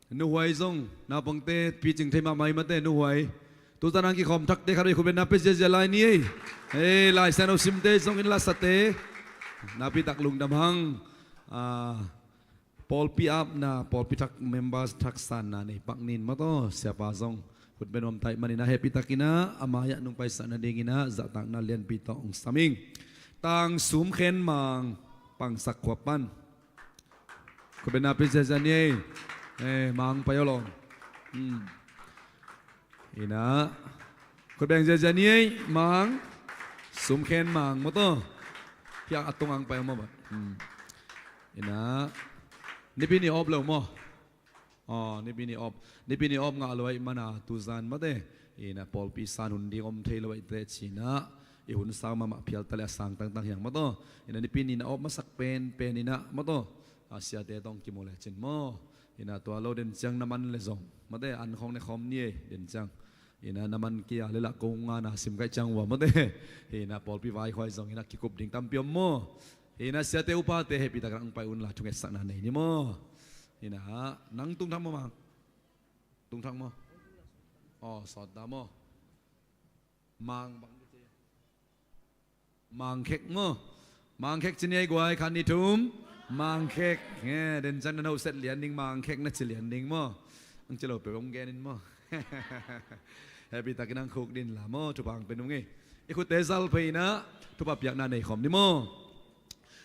Nuhuai zong naupangte picing thei mahmah hi mate, nuhuai. Tuzan hong kikhawm thakte khat hoih khut beng na pia ziazia lai ni ei. Ei, Lai Siangtho simte zong in lasate nakpitak lungdam hang. Ah, pawlpi apna, pawlpi thak members thak sanna nei pak nin maw tawh, siapa zong khut beng nuam ta ahih manin ah hehpihtakin ah a mai-ah nong paisak nadingin ah zahtakna lianpi tawh hong sam ing. Tang Sum Khen Mang Pangsak khua pan khut beng na pia ziazia ni ei. Eh, Mang pai aw lawm. Hmm. Inah khut beng ziazia ni ei, Mang Sum Khen Mang maw tawh. Piak a tung ang pai aw maw bat. Hmm. Inah Nipi ni awp lo maw? Aw, Nipi ni awp. Nipi ni awp ngah lo ahih mana tuzan mate, inah pawlpi san hun ding om thei lo ahih teh ci-in ah i hun sang mahmah phial ta leh a sang tangtang hi hang maw tawh. Inah Nipi ni na awp masak penpen inah maw tawh, a siate tawh hong kimu lecin maw. Inah tua lo den ciang na man leh zong mate, an khawng ne khawm ni ei den ciang. Inah na man kei a leh lah kong nga na sim kaih ciang uh a mate. Inah pawlpi vaikhuai zong inah kikup ding tampi om maw. Inah siate upate hehpihtakin hong pai un la thungetsakna nei ni maw. Inah nang tung thak maw, Mang? Tung thak maw? Aw, sawt ta maw? Mang bang kici. Mang Khek maw? Mang Khek ci ni ei guai, khat nih thum. Mang Khek. Nge, den ciang na no set lian ding, Mang Khek na ci lian ding maw? Ang ci lo peuh hong gen in maw? Hehpihtakin hong khuk ding la maw, thupha hong pia nung ei. I khutte zal phei inah thupha piakna nei khawm ni maw?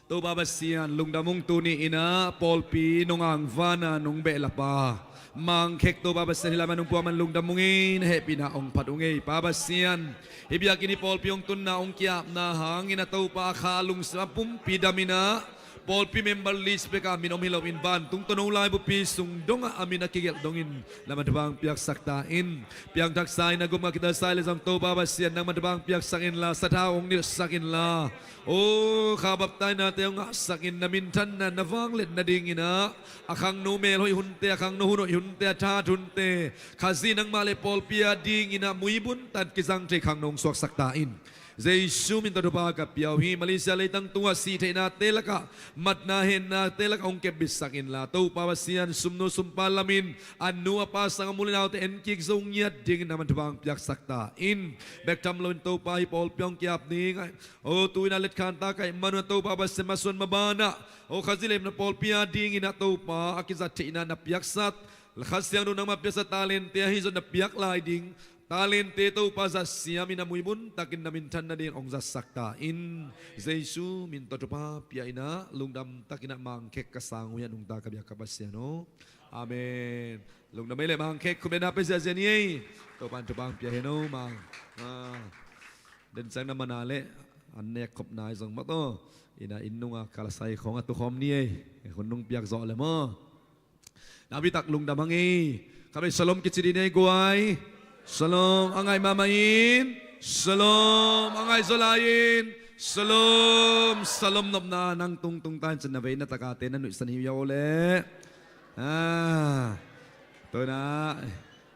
Topa Pasian lungdam ung, tuni inah pawlpi nong angvan a nong behlap a Mang Khek Topa Pasian hih lai-ah nong puak man lungdam ung ei, na hehpihna hong phat ung ei. Pa Pasian, hih biakinn hih pawlpi hong tunna hong ki-apna hangin ah Topa kha lungsim a pumpi dam inah pawlpi member list bekah min om hi loin vantung tawh no laibupi sung dongah a min a kigelh dongin na man thupha hong piaksak ta in. Piangthaksa in a gum ngah khit a sai leh zong Topa Pasian nangman thupha hong piaksak inla, sathau hong nilhsak inla, aw, kha baptainate hong ngahsak in, na minthanna, na vangliatna dingin ah a khangno melhoih hunte, a khangno hun hoih hunte, a that hunte Khazih nangmah leh pawlpi a dingin ah muibun tan kizang thei khangno hong suaksak ta in. Jesu min tawh thupha ka pia uh hi. Malaysia leitang tungah sih theihnate lakah, matna hennate lakah hong kepbitsak inla, Topa Pasian sumnu sumpa lamin a nu a pa sang a mul a naute enkik zo ngiat dingin nangman thupha hong piaksak ta in. Bek tham loin Topa hih pawlpi hong ki-ap ding, aw, tu-in ah letkhan ta ka hih man un ah Topa Pasian masuan maban ah, aw, Khazih leh pawlpi a dingin ah Topa a kizat theihna na piaksat, Kha Siangtho nangmah piaksa talente ahi zong na piak lai ding talente Topa zat siamin a muibun takin na minthan nadingin hong zatsak ta in. Jesu min tawh thupha pia inah lungdam takin ah Mang Khek ka sang uh hi a, nungta ka biak ka Pasian aw. Amen. Lungdam ei leh Mang Khek, khut beng na pia ziazia ni ei. Topan thupha hong pia hen aw Mang. Ah. Den ciang na man a leh an nek khop nai zong maw tawh, inah inn nungah kal a sai khawng a tu khawm ni ei. Hun nong piak zawh leh maw. Nakpitak lungdam hang ei. Kha bei shalom kici dih ni ei guai. Shalom a ngaih mahmah in. Shalom a ngaih zaw lai in. Shalom. Shalom nopna nang tungtung ta in cin, na vei na takate na nuihsan hi uh aw leh. Ah. Tu-in ah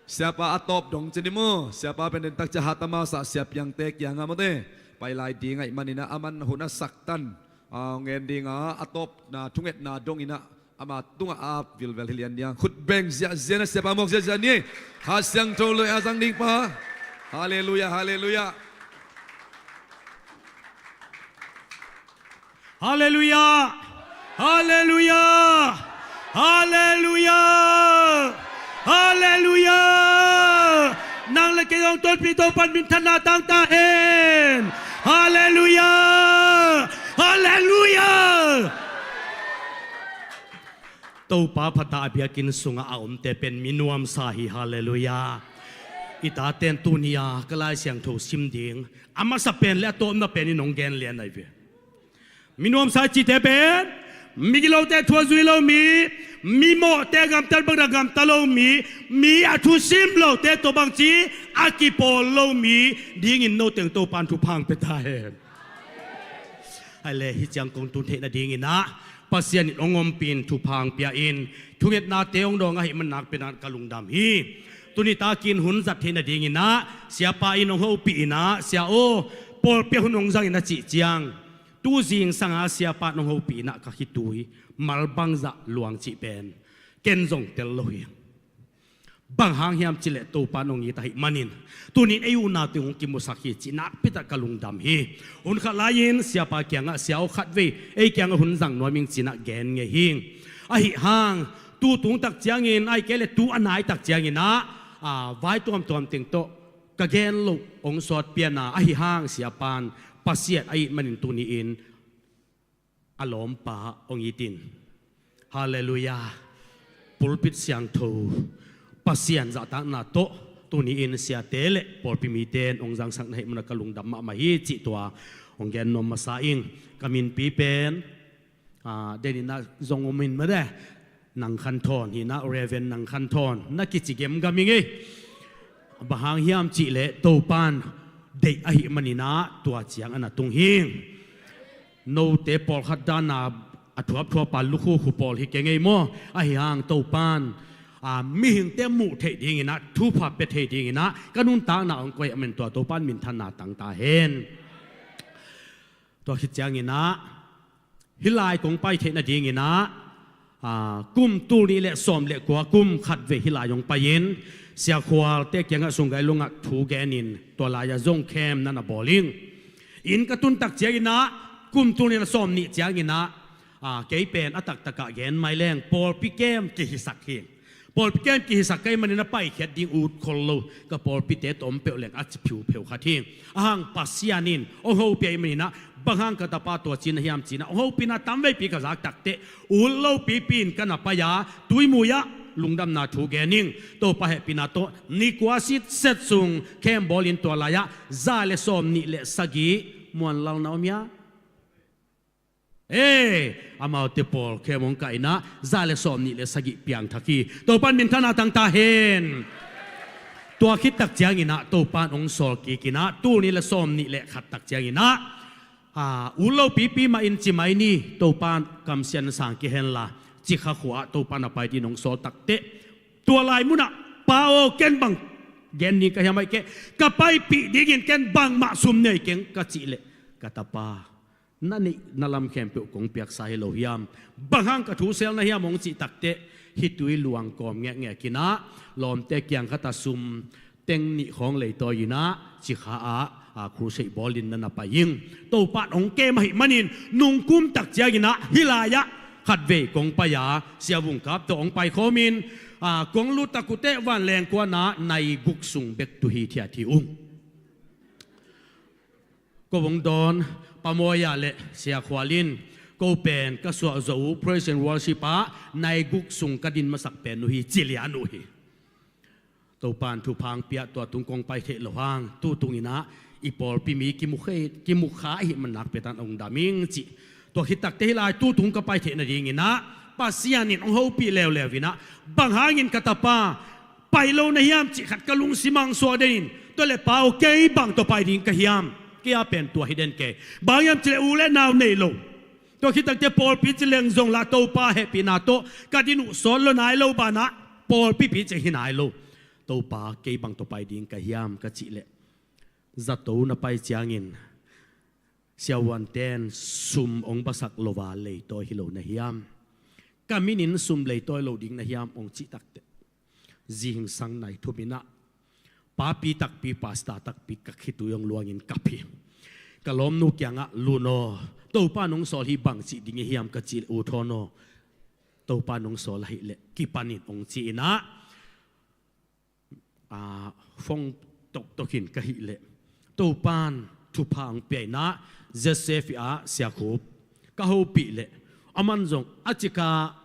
siapa a tawp dong ci ni maw. Siapa pen den tak ciang Hatama sah Sia Piangte kiangah mawte pai lai ding ahih manin ah aman hun a saktan, ah, ngen ding a, a tawpna thungetna dongin ah ama tungah a ap vilvel hi lian ding a, khut beng ziahziah in ah siapa muak ziahziah ni. Kha Siangtho lui a zang ding pa. Halleluiah, halleluiah. Halleluiah. Halleluiah. Halleluiah. Halleluiah. Nang le kei hong tonpih Topan minthanna tang ta hen. Halleluiah. Halleluiah. Topa phatah a biakinn sungah a omte pen mi nuamsa hi. Halleluiah. I taten tuni-a ka Lai Siangtho sim ding a masa pen le a tawpna pen in hong gen lian ahi ve. Mi nuamsa i cihte pen migilote thu a zui lo mi, mi mawhte gamtat bangin a gamta lo mi, mi a thusim lote tawh bangci a kipawl lo mi dingin no teng Topan thupha hong pia ta hen. Ai le hi ciang kong tun theih nadingin ah Pasian in hong ompih in thupha hong pia in thungetnate hong dawng ahih man nakpi-in ah ka lungdam hi. Tuni takin hun zat theih nadingin ah Siapa in hong hopih in ah, Sia aw, pawlpi ah hun hong zang in a cih ciang, tu zingsang a Siapa in hong hopih in ah ka khitui mal bangzah luang cih pen ken zong tel lo hi. Bang hang hiam cih leh Topa in hong it ahih manin tuni-in ei utna teng hong kimusak hi cih nakpi-in ah ka lungdam hi. Hun khat lai-in Siapa kiangah, Sia aw, khatvei ei kiangah hun zang nuam ing, ci-in ah gen ngei hi. Ahih hang tu tung tak ciangin, ahih kei leh tu a nai tak ciangin ah, a, vai tuamtuam teng tawh ka gen loh hong sawt pian a, ahih hang Siapa in Pasian a it manin tuni-in a lawmpa hong it in. Halleluiah. Pulpit siangtho, Pasian zahtakna tawh tuni-in siate le pawlpi mite in hong zangsak na hih man ah ka lungdam mahmah hi cih tua hong gen nuam masa ing. Ka minpi pen, a, den in ah zong om in mah de, Nang Khan Thawn hi in ah, Reverend Nang Khan Thawn na kici gemgam ing ei. Bang hang hiam cih leh Topa in deih ahih manin ah tua ciang a na tung hi. Note pawlkhat dan a, a thuapthuap a lukhukhu pawl hi keng ei maw? Ahih hang Topa in, a, mihingte muh theih dingin ah, thupha pia theih dingin ah ka nuntakna hong koih ahih manin tua Topa in minthanna tang ta hen. Tua khit ciangin ah hih lai kong pai theih nadingin ah, a, kum tul nih le sawm le kua kum khatvei hih lai hong pai-in Sia Khualte kiangah sunggai lungah thu genin tua lai-ah zong camp na na bawl ing. Inn ka tun tak ciangin ah kum tul nih le sawm nih ciangin ah, a, kei pen a taktak ah gen mai leng pawlpi camp kihisak hi. Pawlpi camp kihisak ka hih manin ah paikhiat ding ut khol lo, ka pawlpite tawh om peuh leng a ci phiupheu khat hi. Ahih hang Pasian in hong hopih ahih manin ah, bang hang ka tapa tua ci na hiam ci-in ah hong hopihna tamveipi ka zak tak teh, ut lopipi in ka na pai a, Tuimui ah lungdamna thu gen ing. Topa hehpihna tawh ni kua sitset sung camp bawlin tua lai-ah za le sawm nih le sagih, Muan Lal na om hia? Ee, amaute pawl camp hong kah in ah za le sawm nih le sagih piangthak hi. Topa in minthanna tang ta hen. Tua khit tak ciangin ah Topa in hong sawl kik in ah tul nih le sawm nih le khat tak ciangin ah, a, ut lopipi mah in ci mai ni, Topa in kamsiatna sang kei hen la, Cikha khua ah Topa in a pai dingin hong sawl tak teh, tua lai munah, Pa aw, ken bang gen ding ka hiam, ahih kei leh ka paipih dingin ken bangmah sum nei keng, ka cih leh, Ka tapa, na neihna lam khempeuh kong piaksa hi lo hiam? Bang hang ka thu sel na hiam? hong cih tak teh, Khitui luang kawm ngekngek in ah lawmte kiang khat ah sum teng nih khawng leitawi in ah Cikha ah, a, crusade bawlin na na pai ing. Topa in hong kem ahih manin nungkum tak ciangin ah hih lai-ah khatvei kong pai a, Sia Vung Kap tawh hong paikhawmin, a, kong lut tak uh teh Vanleng kuan ah nai guk sung bek tu hithiat hi ung. Ko hong dawn, Pa Mawi ah le Sia Khual in ko pen ka suah zawh uh praise and worship ah nai guk sung ka din masak pen uh hi, ci lian uh hi. Topa in thupha hong pia, tua tung kong pai theih loh hang, tu tung in ah i pawlpi mi kimukhe-, kimukha ahih man nakpi-in ah hong dam ing, ci. Tua khit tak teh hih lai tu tung ka pai theih nadingin ah Pasian in hong hopih leuleu in ah, bang hangin ka tapa pai lo na hiam cih khat ka lungsim ah hong suak den in, tua leh Pa aw, kei bang tawh pai ding ka hiam? Kei a pen tua hi den kei. Bang hiam cih leh u le nau nei lo. Tua khit tak teh pawlpi ci leng zong lah Topa hehpihna tawh ka din uh sawt lo nai lo banah pawlpipi ci hi nai lo. Topa, kei bang tawh pai ding ka hiam, ka cih leh, zato na pai ciangin siavuante'n sum hong basak lo a leitawi hi lo na hiam? Ka min in sum leitawi lo ding na hiam? hong cih tak teh, zingsang nai thum in ah papi takpi, pastor takpi ka khitui hong luangin kap hi. Ka lawmnu kiangah, Lut aw, Topa in hong sawl hi, bang cih ding i hiam? ka cih leh, U Thawn aw, Topa in hong sawl ahih leh kipan in, hong ci in ah, a, phone toktok in ka hih leh Topa in thupha hong pia in ah, Z C F ah Sia Khup ka hopih leh, aman zong a cika,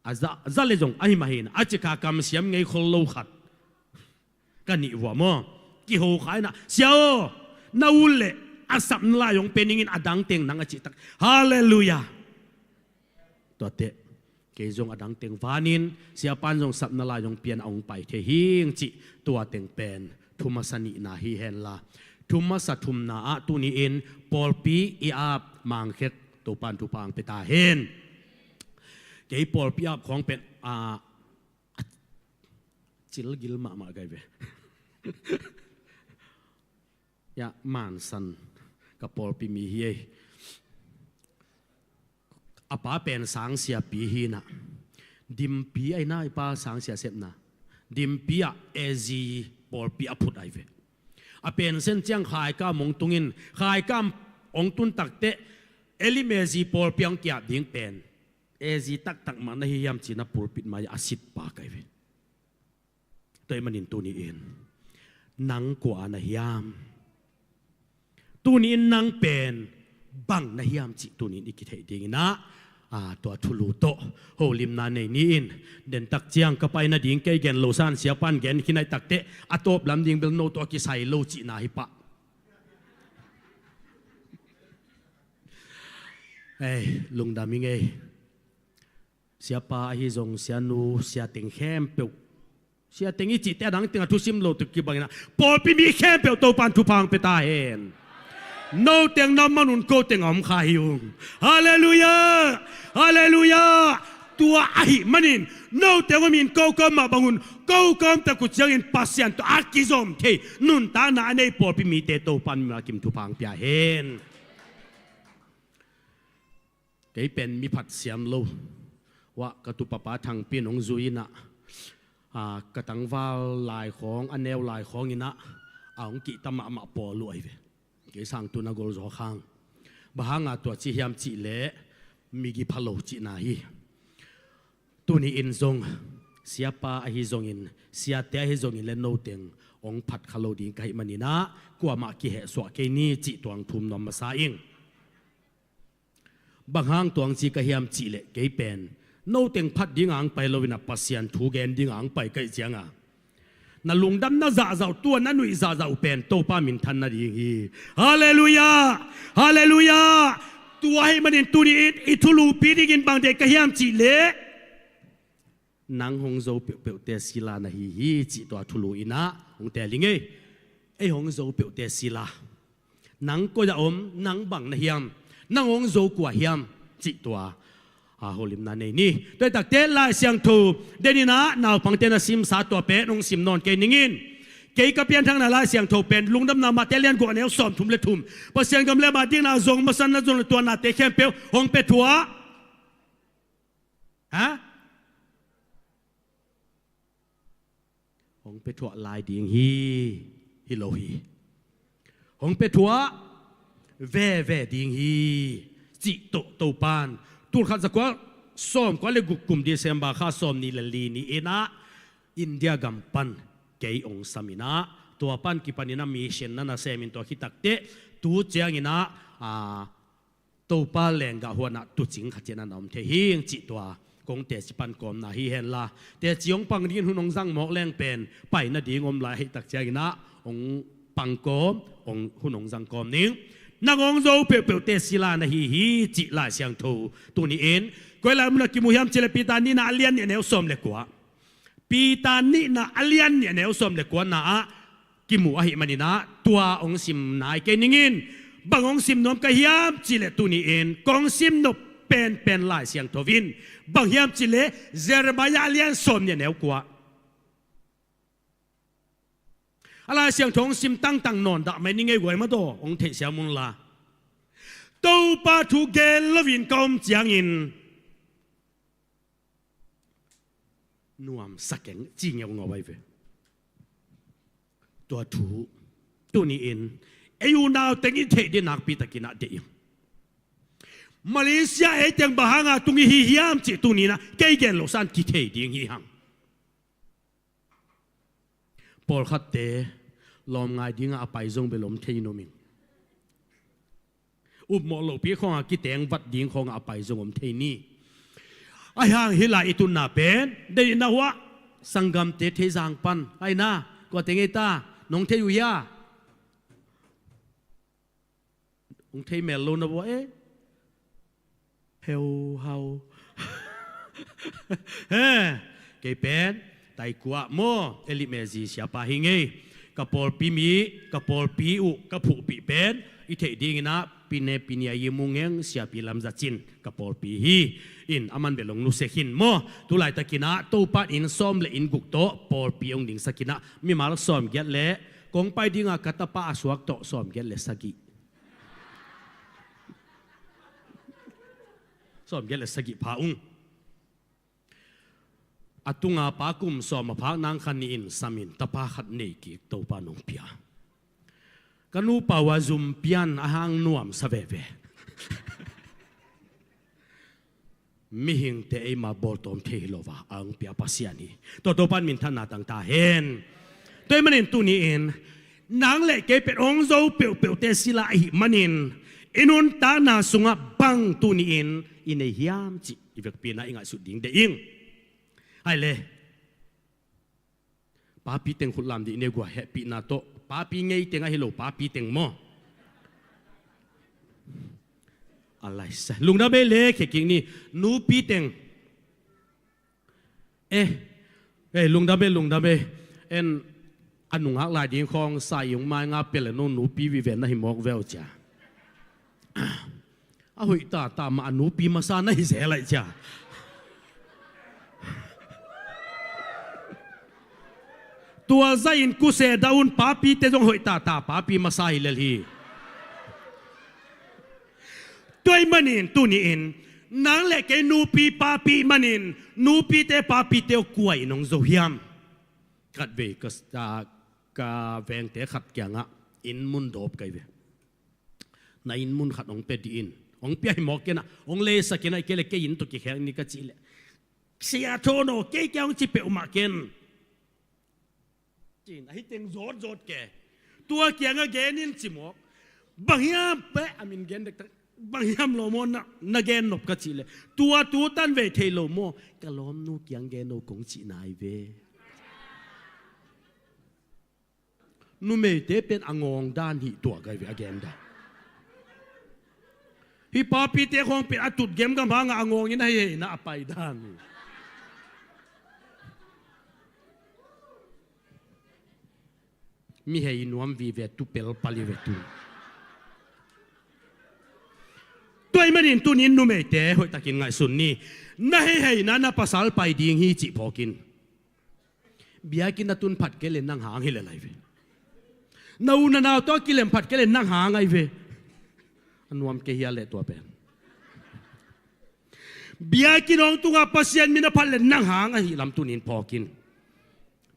a za, za le zong ahi mah hi in ah, a cika kamsiam ngei khol lo khat ka nih vua maw? Kiho kha in ah, Sia aw, na ut leh a sapna lai hong pia ning in, a dang teng nang, a cih tak. Halleluiah. Tua teh kei zong a dang teng vanin, Siapa in zong sapna lai hong pia in ah hong pai thei hing, cih tua teng pen thu masa nihna hi hen la. Thu masa thumna ah tuni-in pawlpi i ap Mangkhet Topan thupha ang pia ta hen. Kei pawlpi ap khawng pen a, a cilgil mahmah kai ve. Ya, mansan ka pawlpi mi hi ei. A pa pen sang siapi hi inah, Dimpi ahi inah i pa sang sia sepna, Dimpi ah A Z pawlpi a phut ahi ve. A pension ciang Khaikam hong tungin, Khaikam hong tun takteh Elim A Z pawlpi hong kiap ding pen A Z taktak mah na hi hiam ci-in a pulpit mai-ah a sit pa kai ve. Tua ahih manin tuni-in nang kua na hiam? Tuni-in nang pen bang na hiam cih tuni-in i kitheih ding inah, a, tua thulu tawh holimna nei ni in. Dentak ciang ka pai nading kei gen lo san, siapan gen khin ahih takteh a tawp lam ding bel no tawh a kisai lo cihna hi pah. Ei, lungdam ing ei. Siapa ahi zong, sianu, siateng khempeuh, siateng i cihte a dang teng a thusim lo tuk kibang inah pawlpi mi khempeuh Topan thupha ang pia ta hen. No teng na om manun ko teng a om kha hi ung. Halleluiah! Halleluiah! Tua ahih manin no teng om in ko ka om mah bangun, ko ka om tak uh ciangin Pasian tawh a kizom thei nuntakna a nei pawlpi mite Topan mimal kim thupha ang pia hen. Kei pen mi phat siam lo. Wah, ka tupapa Thangpi in hong zui inah, a, ka tangval lai khawng, a neu lai khawng inah a hong kihta mahmah pawl uh ahi ve. Kei sang tun a gol zaw khang. Bang hanga tua ci hiam cih leh migi pha lo cihna hi. Tuni-in zong siapa ahi zongin, siate ahi zongin le no teng hong phat kha lo ding ka hih man inah kuamah kihehsuah kei ni cih tua hong thum nuam masa ing. Bang hang tua hong ci ka hiam cih leh kei pen no teng phat ding a hong pai lo inah Pasian thu gen ding a hong pai ka hih cianga na lungdamna zahzah uh, tua na nuih zahzah uh pen Topa minthan nading hi. Halleluiah! Halleluiah! Tua ahih manin tuni-in i thulupi dingin bang deih ka hiam cih leh nang hong zo peuhpeuhte sila na hi hi cih tua thulu inah hong teel ing ei. Ei hong zo peuhte sila. Nang koi ah om, nang bang na hiam, nang hong zo kua hiam cih tua, a, holimna nei ni. Tua ahih takteh Lai Siangtho den inah naupangte na simsa tua pen hong sim nawn kei ning in. Kei ka pianthakna Lai Siangtho pen Lungdamna Matthai lian guk a neu sawmthum le thum. Pasian gam le ama dikna zong masa in na zon le tua nate khempeuh hong pia thuah. Ha? Hong pia thuah lai ding hi, hi lo hi. Hong pia thuah veve ding hi cih tawh Topan tul khat za kua sawm kua le guk kum December kha sawm nih le li ni inah India gam pan kei hong sam inah tua pan kipan inah mission na na sem in tua khit takteh tu ciang inah, a, Topa lenggah huan ah tuucing khat ciat na na om thei hi ing cih tua kong teci pan kawmna hi henla, teci hong pang dingin hun hong zang mawk leng pen pai nading om lai ahih tak ciang inah hong pang kawm, hong, hun hong zang kawm ning. Nang hong zo peuhpeuhte sila na hi hi cih Lai Siangtho tuni-in koi lai mun ah kimu hiam cih leh Peter nihna a lian nih a neu sawm le kua. Peter nihna a lian nih a neu sawm le kuana ah kimu ahih man inah tua hong sim nai kei ning in. Bang hong sim nuam ka hiam cih leh tuni-in kong sim nop penpen Lai Siangtho in bang hiam cih leh Jeremiah a lian sawm nih a neu kua. A Lai Siangtho hong sim tangtang nawn dah mai ning ei guai madaw, hong theihsiam un la. Topa thu gen loin ka om ciangin nuamsa keng ci ngeungau ahi ve. Tua thu tuni-in ei unau teng i theih ding nakpi takin ah deih ing. Malaysia ei teng bang hanga tung i hi hiam cih tuni-in ah kei gen lo san kithei ding hi hang. Pawlkhatte lawm ngai dingah a pai zong bel om thei nuam ing. Upmawh lohpi khawngah kiteng vat ding khawngah a pai zong om thei ni. Ahi hang hih lai i tunna pen deih na huah sanggamte Theizang pan ahi na, kua teng ei ta, nong thei uh hia? Hong thei mel lo na vua e. Heu hau. He, kei pen Taikua maw, Elim A Z siapa hi ngei. Ka pawlpi mi, ka pawlpi uh ka phuhpih pen i theih dingin ah Pi ne pi ni a i mung heng siapi lamza cin ka pawlpi hi. In a man bel hong nusia khin maw. Tulaitakin ah Topa in sawm le in guk tawh pawlpi hong dingsak in ah mimal sawm giat le kong pai dinga ka tapa a suak tawh sawm giat le sagih. Sawm giat le sagih pha ung. A tunga pa kum sawm a phak nang khan nih in samin tapa khat nei kik Topa nong pia. Ka nupa uh a zum pian a hang nuamsa veve. Mihingte eima bawltawm thei hi lo va a hong pia Pasian hi. Tua Topa in minthanna tang ta hen. Tua ahih manin tuni-in nang le kei pet hong zo peuhpeuhte sila ahih manin i nuntakna sungah bang tuni-in i nei hiam cih i vekpi-in ah i ngaihsut ding deih ing. Hai le. Papi teng khut lam dih ne gua hehpihna tawh. Papi ngei teng ahi lo, papi teng maw. A lai sa. Lungdam ei le khekik ni. Nupi teng. Eh. Eh, lungdam ei, lungdam ei. En a nungak lai ding khawng sa i hong mai nga pia le no nupi vive na hi mawk veu cia. A hoih tata mah a nupi masa na hi zel lai cia. Tua zahin kuse dah un papite zong hoih tata papi masa hi lel hi. Tua ahih manin tuni-in nang le kei nupi papi manin nupite papite uh kua in hong zo hiam? Khatvei ka, ka, ka vengte khat kiangah inn mun dawp kai ve. Na inn mun khat hong pia dih in. Hong pia hi mawk ken ah. Hong leisak in ah, kei le kei inn tawh kikhek ni ka cih leh. Sia thawn aw, kei kiang hong ci peuhmah ken. Cin, ahi teng zawtzawt ke. Tua kiangah gen in ci mawk. Bang hiam peh, a min gen dektak. Bang hiam lo maw na, na gen nop ka cih leh. Tua tu tan vei thei lo maw. Ka lawmnu kiang gen aw kong cih nai ve. Numeite pen a ngawng dan hi tua kai ve a gen dan. Hih papite khawng pen a tut gemgam hangah a ngawng in a hei hei na a pai dan hi. Mi hei nuam vive tu pel pali ve tu. Tua ahih manin tunin numeite hoihtakin ngaihsun ni. Na hei hei na na pasal pai ding hi cih phawkin. Biakinn a tun phat kei le nang hang hi le lai ve. Na u na nau tawh a kilem phat kei le nang hang ahi ve. A nuam kei hia leh tua pen. Biakinn hong tunga Pasian min a phat le nang hang ahi lam tunin phawkin.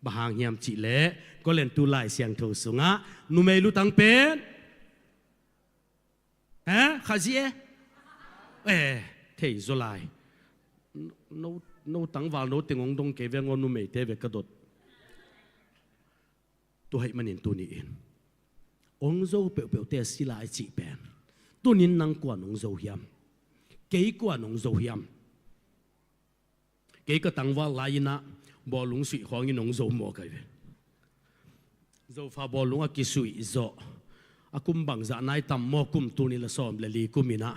Bang hang hiam cih leh Korin tu Lai Siangtho sungah numei lutang pen Eh, Khazih e. Eh, thei zaw lai. No, no tangval no teng hong dong kei ve ngaw numeite ve ka dot. Tua ahih manin tuni-in hong zo peuhpeuhte a sila i cih pen. Tunin nang kuan hong zo hiam? Kei kuan hong zo hiam? Kei ka tangval lai-in ah bawlung suih khawngin hong zo mawk ahi ve. Zofa bawlung a kisuih zawh a kum bangzah nai tam maw, kum tul nih le sawm le li kum in ah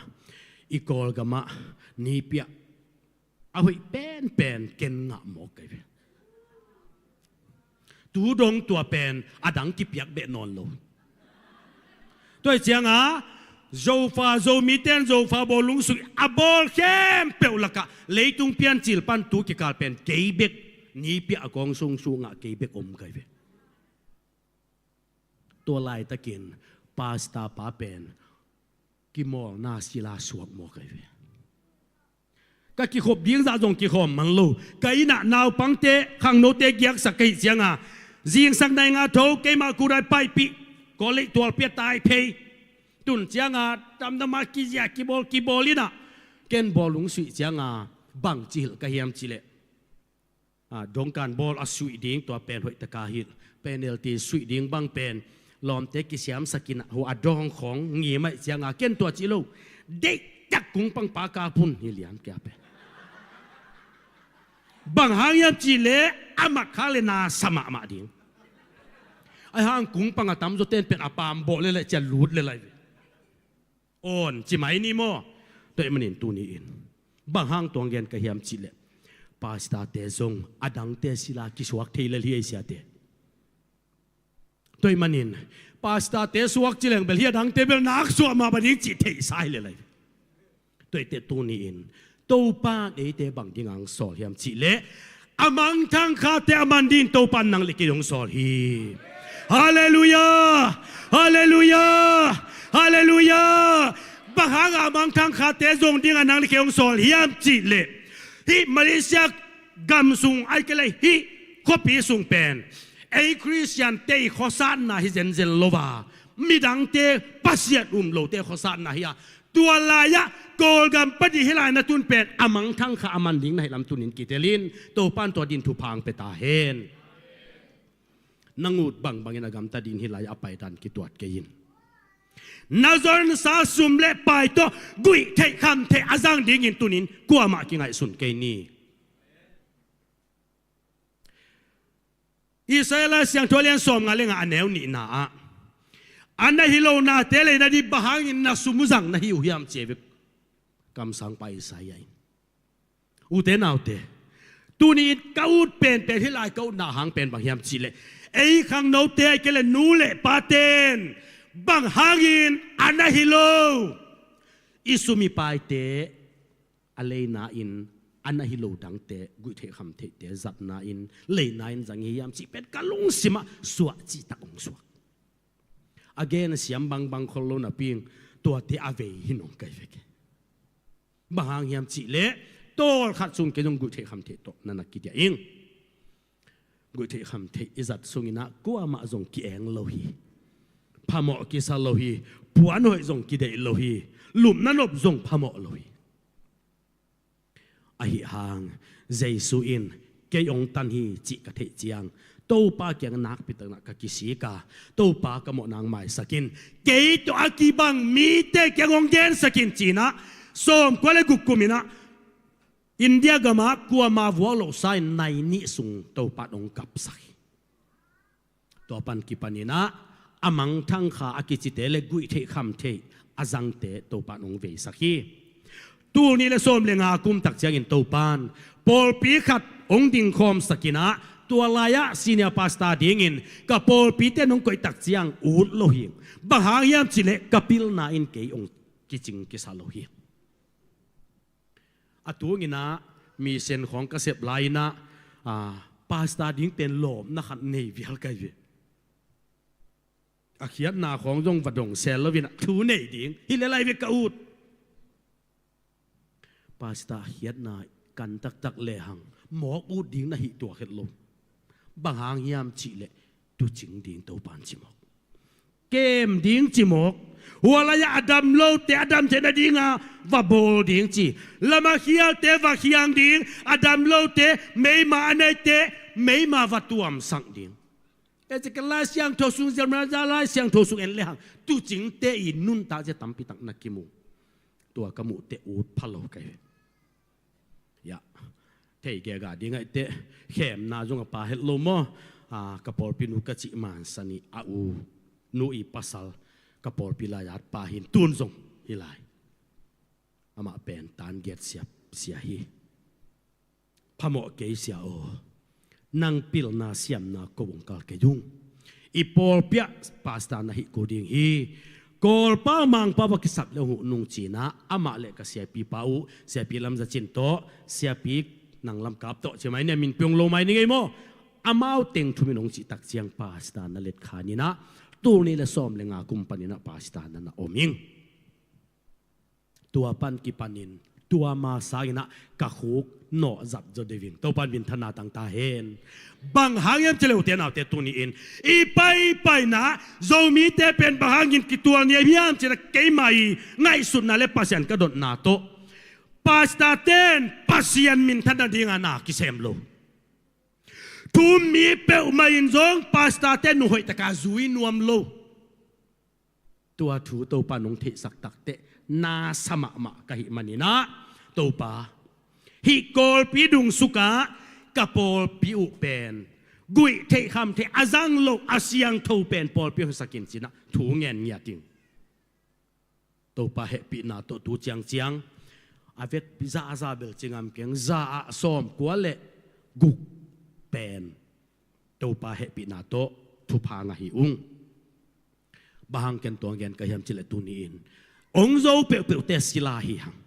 i Kawlgam ah nipi ah a hoih penpen ken ngah mawk ahi ve. Tu dong tua pen a dang kipiak beh nawn lo. Tua hi cianga Zofa Zomite in Zofa bawlung suih a bawl khempeuh lakah leitung piancil pan tu kikal pen kei bek nipi ah a kawng sungsuh ngah kei bek om kai ve. Tua laitakin pastor pa pen kimawlna sila suak mawk kai ve. Ka kikhop ding zah zong kikhawm man lo. Ka inn ah naupangte khangnote giaksak ka hih cianga zingsang nai nga tho keimah kurai paipih kawlei tualpi a tai phei. Tun cianga damdama kizia kibawl kibawl in ah ken bawlung suih cianga bang cihilh ka hiam cih leh. Ah, dongkan bawl a suih ding tua pen hoih taka hilh. Penalty suih ding bang pen lawmte kisiamsak in ah hua a dawng khawng ngim ahih cianga ken tua cih lo. Deihtak kungpang pa kap un hi lian kia pen. Bang hang hiam cih leh a mat khak le na sa mahmah ding. Ahi hang kungpang a tamzaw ten pen a pam bawh le lai cia lut le lai ve. Awn ci mai ni maw? Tua ahih manin tuni-in bang hang tuang gen ka hiam cih leh pastorte zong a dangte sila kisuak thei lel hi ei siate. Tua ahih manin pastor-te suak ci leng bel hi a, dangte bel nak suak mah bang ding cih theihsa hi lel lai. Tua ahih teh tuni-in Topa in eite bang ding a hong sawl hiam cih leh, a mangthang khate a man dingin Topa in nang le kei hong sawl hi. Halleluiah! Halleluiah! Halleluiah! Bang hang a mangthang khate zong ding a nang le kei hong sawl hiam cih leh, hih Malaysia gam sung, ahih kei leh hih khuapi sung pen ei Khristiante i khuasatna hi zenzen lo a, midangte, Pasian um lote khuasatna hi a, tua lai-ah Kawlgam pan i hih lai-ah na tun pen a mangthang kha a man ding na hih lam tuni-in kitel in, Topa in tua dingin thupha hong pia ta hen. Nang ut bangbangin a gamta dingin hih lai-ah a paidan kituat kei in. Na zonsa sum le pai tawh guihtheih khamtheih a zang dingin tuni-in kuamah kingaihsun kei ni. Isaiah Lai Siangtho a lian sawmnga le nga, a neu nihna ah, a na hi lo nate leina ding bang hangin na sum uh zang na hi uh hiam, ci hi ve kamsangpa Isaiah in. Ute naute, tuni-in ka ut penpen, hih lai ka utna hang pen bang hiam cih leh, ei khangnote, ahih kei leh nu le pate in bang hangin a na hi lo i sum i paite a leina-in, a na hi lo dangte, guihtheih khamtheihte zatna-in, leina-in zang hi hiam cih pen ka lungsimah suah cihtak hong suak. A gen a siam bangbang khol lo napi-in tuate a vei hi nong kai vek hi. Bang hang hiam cih leh, tawlkhat sung kei zong guihtheih khamtheih tawh na na kidiah ing. Guihtheih khamtheih i zat sungin ah kuamah zong ki-eng lo hi. Phamawh kisa lo hi. Puanhoih zong kideih lo hi. Lupna nop zong phamawh lo hi. Ahi hang Jesu in, "Kei hong tan hi," cih ka theih ciang, Topa kiang nakpi takin ah ka kisik a, "Topa, ka mawhna hong maisak in, kei tawh a kibang mite kiang hong gensak in," ci-in ah, sawmkua le guk kum in ah India gam ah kuama vuak lohsa in nai nih sung Topa in hong kapsak hi. Tua pan kipan in ah a mangthang kha a kicite le guihtheih khamtheih a zangte Topa in hong veisak hi. Tul nih le sawm le nga kum tak ciangin Topa in pawlpi khat hong dingkhawmsak in ah, tua lai-ah senior pastor dingin ka pawlpite in hong koih tak ciang ut lo hi. Bang hang hiam cih leh ka pilna in kei hong kicing kisa lo hi. A tung in ah mission khawng ka sep lai-in ah, a, pastor ding pen lawpna khat nei vial ka hi ve. A khiatna khawng zong va dong sel lo-in ah thu nei ding hi lel lai ve ka ut. Pastor, a khiatna kan taktak lehang mawk ut ding na hi tuak het lo. Bang hang hiam cih leh tuucing ding Topa in ci mawk. Kem ding ci mawk. Hua lai-ah a dam lote a dam theihna dingin va bawl ding ci. Lam a khialte va khiang ding, a dam lote, meima a neite meima va tuamsak ding. Ezekiel Lai Siangtho sung, Jeremiah Lai Siangtho sung en lehang tuucingte i nuntak zia tampi tak na kimu. Tua ka muh teh ut pha lo ka hi. Ya. Thei gega ding ahih teh, khemna zong a pha het lo maw. A, ka pawlpi nu ka cih mansan i a u nu i pasal, ka pawlpi lai-at pa hi in, tun zong hi lai. Amah pen tan giat siap sia hi. Phamawh kei sia aw. Nang pilna siamna ko hong kal kei ung. I pawlpi ah pastor na hih kul ding hi. Kawlpau Mangpau va kisap le hong huh nung ci-in ah, amah le ka siapipa uh, siapi Lam Za Cin tawh, siapi Nang Lam Kap tawh, ci mai ni a, min piang lo mai ni ngei maw. Amau teng thum in hong cih tak ciang pastor na letkhan in ah, tul nih le sawm le nga kum pan in ah pastor na na om ing. Tua pan kipan in, tua ma sangin ah ka khuk nawh zat zaw deuh ing. Topa in minthanna tang ta hen. Bang hang hiam cih leh ute naute, tuni-in i paipaina Zomite pen bang hangin kitual niam hiam cih leh, keima i ngaihsutna le Pasian ka dotna tawh, pastorte in Pasian minthan nading a na kisem lo. Thu um mi peuhmah in zong pastorte in hoih takin zui nuam lo. Tua thu Topa in hong theihsak tak teh na sa mahmah ka hih manin ah, Topa, hih Kawlpi dungsuk ah ka pawlpi uh pen guih theih kham theih a zang loh a siangtho pen pawlpi hong sak in, ci-in ah thu ngen ngiat ing. Topa hehpihna tawh tu ciangciang a vekpi za a za bel ci ngam keng, za ah sawmkua le guk pen Topa hehpihna tawh thupha ngah hi ung. Bang hang ken tua gen ka hiam cih leh tuni-in ong zo peuhpeuhte sila hi hang.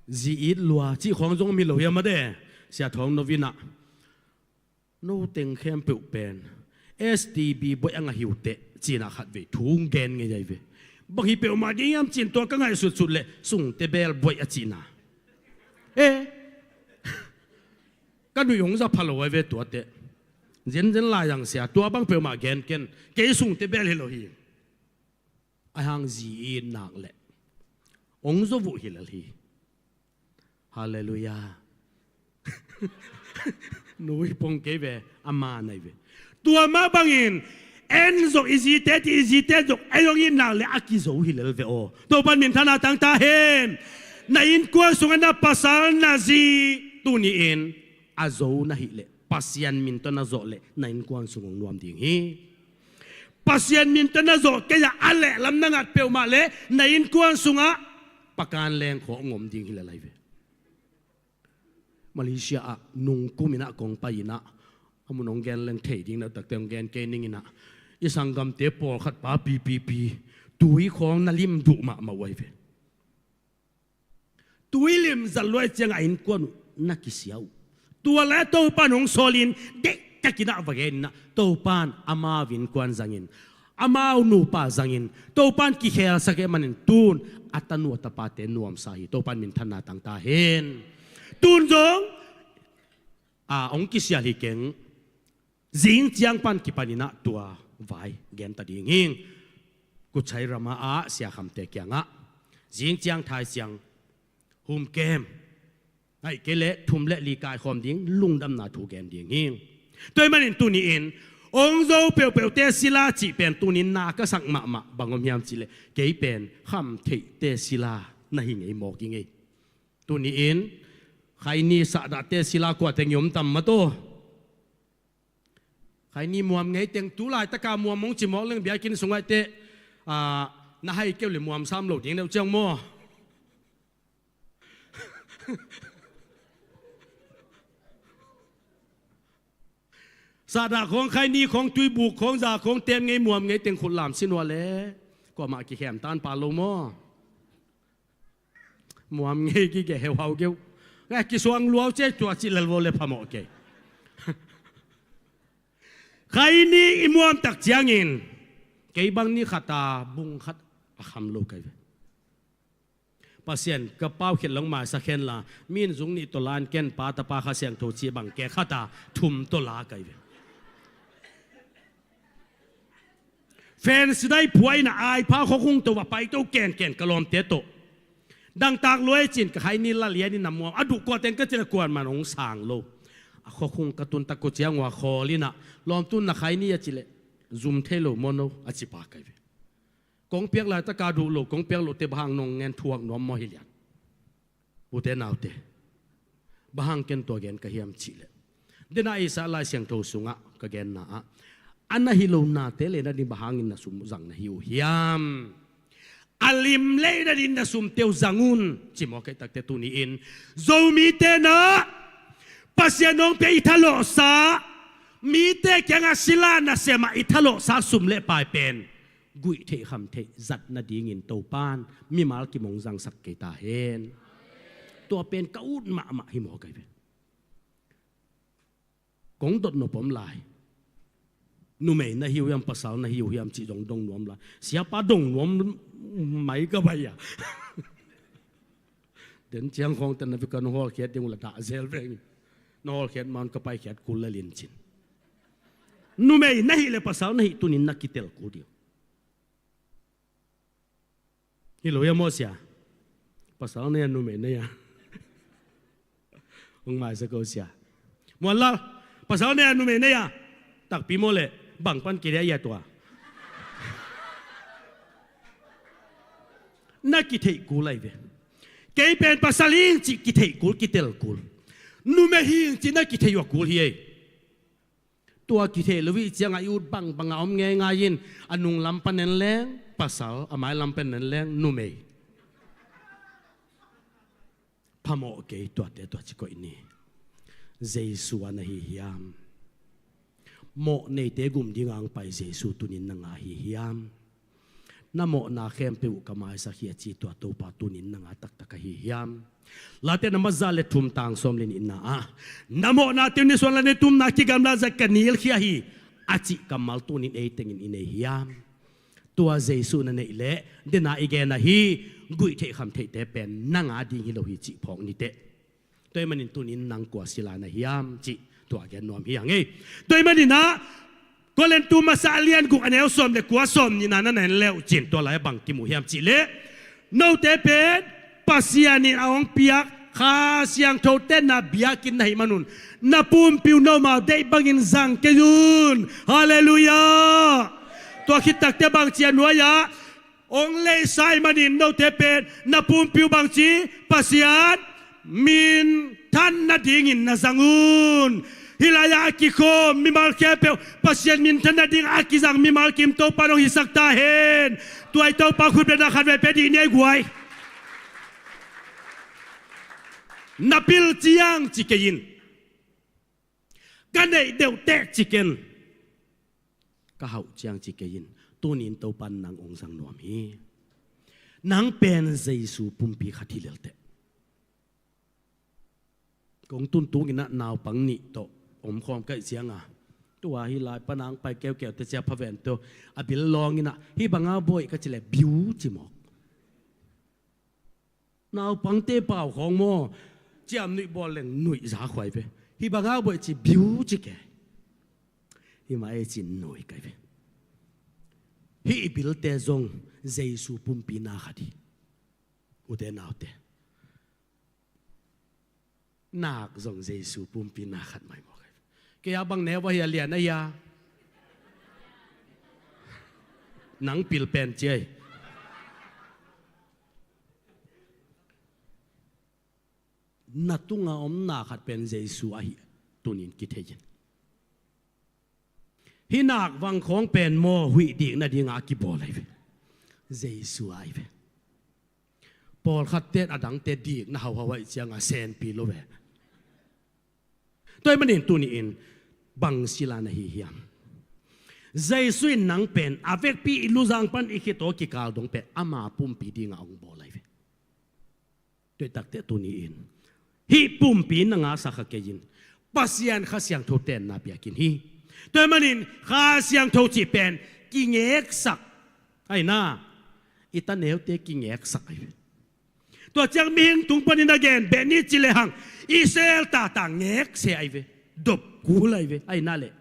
Zi it lua cih khawng zong om hi lo hiam a de? Sia Thawng No in ah, no teng khempeuh pen S T B buaih a ngah hi uh teh ci-in ah khatvei thu gen ngei ahi ve. Bang hi peuhmah ding hiam ci-in tua ka ngaihsutsut leh sungte bel buaih a cihna. Eh, ka nuih hong za pha lo ahi ve tua teh. Zenzen lai zang sia, tua bang peuhmah gen ken, kei sungte bel hi lo hi. Ahi hang zi it nak leh ong zo uh hi lel hi. Halleluiah. Nui pong kei ve, ama nai ve. Tua mah bangin en zong i zite, ti i zite zong ei ong it nak leh a kizo hi lel ve aw. Topa'n minthanna tang ta hen. Na innkuan sungah na pasal na zi tuni-in a zo na hih leh, Pasian min tawh na zawh leh na innkuan sung hong nuam ding hi. Pasian min tawh na zawh kei-a a lehlam na ngat peuhmah leh na innkuan sungah Pa kan leng khawng om ding hi lel ahi ve. Malaysia ah nungkum in ah kong pai in ah, a mun hong gen leng thei ding na uh takte hong gen kei ning in ah, i sanggamte pawlkhat pa pipipi tui khawng na lim duh mahmah uh ahi ve. Tui lim zat luai ciangah innkuan uh na kisia uh. Tua lai Topa'n hong sawlin, deihtakin ah va gen in ah, Topa'n amau innkuan zangin, amau nupa zangin, Topa'n kikhelsak ahih manin tun a tanu a tapate nuamsa hi. Topa'n minthanna tang ta hen. Tun zong a, hong kisial hi keng. Zing ciang pan kipan in ah tua vai gen ta ding hing. Kuchai ramah ah Sia Khamte kiangah zing ciang thai siang hum kem, ahih kei leh thum le li kaikhawm ding lungdamna thu gen ding hing. Tua ahih manin tuni-in ong zo peuhpeuhte sila cih pen tuni-in na ka sak mahmah bang om hiam cih leh, kei pen khamtheihte sila na hi ngei mawk i ngei. Tuni-in khaini sahdahte sila kua teng i om tam mah taw. Khaini muam ngei teng tu laitaka muam hong ci mawk leng biakinn sungah teh, ah, na hai keu le muam sam lo ding deuh ciang maw? Sahdah khawng, khaini khawng, tuibuk khawng, za khawng tem ngei, muam ngei teng khut lam sin ua le kuamah kikhem tan pa lo maw? Muam ngei kige heuhau geu. Ngai kisuang luau cia tua cih lel vo le phamawh kei. Khaini i muam tak ciangin kei bang ni khata bung khat a kham lo kai ve. Pasian ka pau khit long maisak hen la, min zung nih tawh la in ken pa tapa Kha Siangtho ci bang ke khata thum tawh la kai ve. Fen sidai phuai na ai pha khawkhung to va pai to ken ken ka lawmte tawh. Dangtak luai cin ka khaini la lian in na muam a duh kua teng ka cin a kuan man hong sang lo. A khawkhung ka tun tak ko ciang ua khawl in a lawm tun na khaini a ci leh zum thei lo maw no a ci pa kai ve. Kong piak laitaka duh lo, kong piak lote bang hang nong ngen thuak nuam maw hi lian. Ute naute, bang hang ken tua gen ka hiam cih leh, dena Isaiah Lai Siangtho sungah ka genna ah, a na hi lo nate le na ding bang hangin na sum zang na hi uh hiam? A lim le na ding na sumte uh zang un ci maw kei takte tuni-in Zomite na Pasian hong pia i thalawhsa, mite kiangah sila nasem ah i thalawhsa sum le pai pen guih theih kham theih zat nadingin Topan mimal kim hong zangsak kei ta hen. Tua pen ka ut mahmah hi maw kai ve. Kong dot nop om lai. Numei na hi uh hiam, pasal na hi uh hiam cih zong dong nuam lai. Siapa dong nuam mai ka vai a. Den ciang khawng ten na vika na hawlkhiat ding uh la dah zel veng. Na hawlkhiat man ka paikhiat kul la lincin. Numei na hi le pasal na hi tunin na kitel kul ding. Hi lo ia maw sia? Pasal na ia, numei na ia? Hong maisak o sia. Muanlal, pasal na ia, numei na ia? Takpi maw le, bang pan kiria ia tua. Na kitheih kul ai ve. Kei pen pasal hing cih kitheih kul, kitel kul. Numei hing cih na kitheih ua kul hi ei. Tua kithei lo i ciangah i ut bangbang a om ngeingai in, a nung lam pan en leng pasal, a mai lam pan en leng numei. Phamawh kei tuate tua ci koih ni. Jesu a na hi hiam? Mawh neite gum dinga hong pai Jesu tunin na ngah hi hiam? Na mawhna khempeuh uh ka maisak hi a ci tua Topa tunin na ngah taktak ahi hiam? Late na maza le thum tang sawm le nihna ah, na mawhnate uh nisuan la nitumna kigamla zat ka nilkhia hi a cih kammal tunin ei tengin i nei hiam? Tua Jesu na neih leh dena i gen ahi, guihtheih khamtheihte pen na ngah ding hi lo hi cih phawk ni teh. Tua ahih manin tunin nang kua sila na hiam cih tua gen nuam hi hang ei. Tua ahih manin ah Korintu masa a lian guk a neu sawm le kua, sawm nihna na na en le uh cin tua lai a bang kimu hiam cih leh, note pen Pasian in a hong piak Kha Siangtho tenna biakinn na hih manun na pumpi uh nomau deih bangin zang kei un. Halleluiah. Tua khit takteh bangci a nuai-ah hong leisa ahih manin note pen na pumpi uh bangci, Pasian minthan nadingin na zang un. Hih lai-ah a kikhawm mimal khempeuh Pasian minthan nading a kizang mimal kim Topa in hong hisak ta hen. Tua i Topa khut bengna khatvei pia dih ni ei guai. Na pil ciang ci kei in. Ka neih deuh teh ci ken. Ka hauh ciang ci kei in. Tunin Topa in nang hong zang nuam hi. Nang pen Jesu pumpi khat hi lel teh. Kong tun tung in ah naupang nih tawh omkhawm ka hih cianga, tua hih lai pan a hong pai keukeu teh cia phaven tawh a bil lawng in ah, "Hih banga bawi," ka ci leh, "Biu," ci mawk. Naupangte pau khawng maw, ciamnuih bawl leng nuih za khuai ve. "Hih banga bawi," ci, "Biu," ci kei. "Hih mah ei," ci nuih kei ve. Hih i bilte zong Jesu pumpi na khat hi. Ute naute, nak zong Jesu pumpi na khat maimawk hi. Kei a bang neu ahi a, lian ahi a, nang pil pen ci ei. Na tunga om na khat pen Jesu ahi tunin kithei in. Hih nak vang khawng pen maw, huih dik nadinga a kibawl ahi ve. Jesu ahi ve. Pawlkhat ten a dangte dik na hauhau ahih cianga senpi lo ve. Tua ahih manin tuni-in bang sila na hi hiam? Jesu in nang pen a vekpi i luzang pan i khit tawh kikal dong pen ama pumpi dinga hong bawl ahi ve. Tua i takteh tuni-in hih pumpi na ngahsak kha kei in. Pasian Kha Siangtho tenna biakinn hi. Tua ahih manin Kha Siangtho cih pen kingeksak ahi na, i ta neute kingeksak ahi ve. Tua ciang mihing tung panin a gen beh ni ci lehang, Israel tata ngekse ahi ve. Dop kul ahi ve, ahi na leh.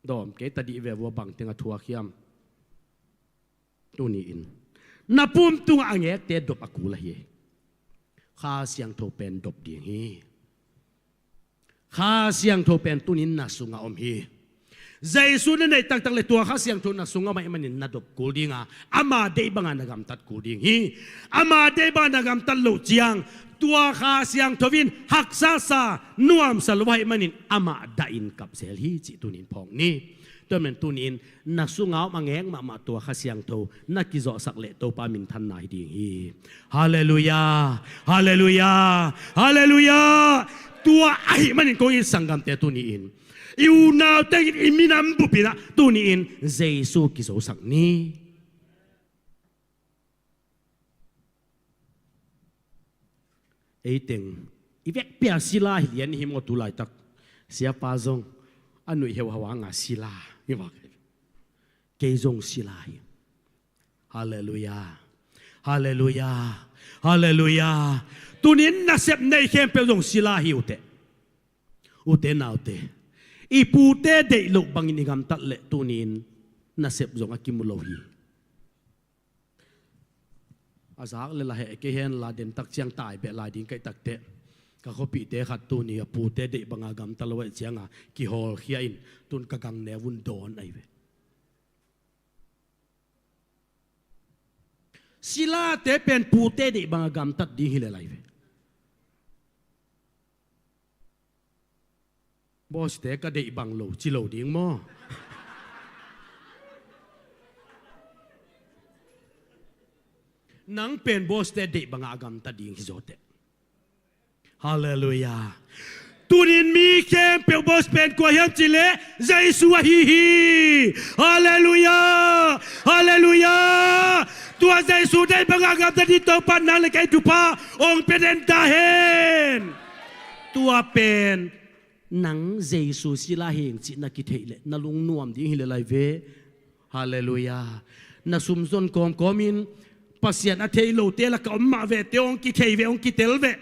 Dawm kei ta dih ve vua, bang teng a thuak hiam? Tuni-in na pum tungah a ngekte dop a kul ahi. Kha Siangtho pen dop ding hi. Kha Siangtho pen tunin na sungah om hi. Jesu na neih taktak le tua Kha Siangtho na sungah om ahih manin na dop kul dinga, ama deih banga na gamtat kul ding hi. Ama deih banga na gamtat loh ciang tua Kha Siangtho in haksasa, nuamsa lo ahih manin amah dahin kap zel hi cih tunin phawk ni. Tua ahih manin tuni-in na sunga om a ngek mahmah tua Kha Siangtho na kizawhsak leh Topa minthanna hi ding hi. Halleluiah. Halleluiah. Halleluiah. Tua ahih manin kong it sanggamte tuni-in i unau tengin i minam bupin ah tuni-in Jesu kizosak ni. Ei teng i vekpi-a sila hi lian i hi maw? Tu laitak siapa zong a nuih heuhau a nga sila hi vak. Kei zong sila hi. Halleluiah. Halleluiah. Halleluiah. Tunin nasep nei khempeuh zong sila hi uh teh. Ute naute, i pute deih loh bangin i gamtat leh tunin nasep zong a kimu lo hi. A zak le la heh kei hen la, den tak ciang tai beh lai ding ka hih takteh, ka khuapihte khat tuni a pute deih banga gamta lo ahih cianga kihawlkhia in, tun ka gang neu un dawn ahi ve. Silate pen pute deih banga gamtat ding hi lel ahi ve. Bawsite ka deih bang lo ci lo ding maw? Nang pen bawsite deih banga a gamta ding hi zaw teh. Halleluiah. Tunin mi khempeuh boss pen kua hiam cih leh Jesu ahi hi. Halleluiah. Halleluiah. Tua Jesu deih bangah gamta ding Topa nang le kei thupha hong pia den ta hen. Tua pen nang Jesu sila hi ing cih na kitheih leh na lungnuam ding hi lel lai ve. Halleluiah. Na sumzon kawmkawmin Pasian a thei lote lakah om mah vete hong kithei ve, hong kitel ve.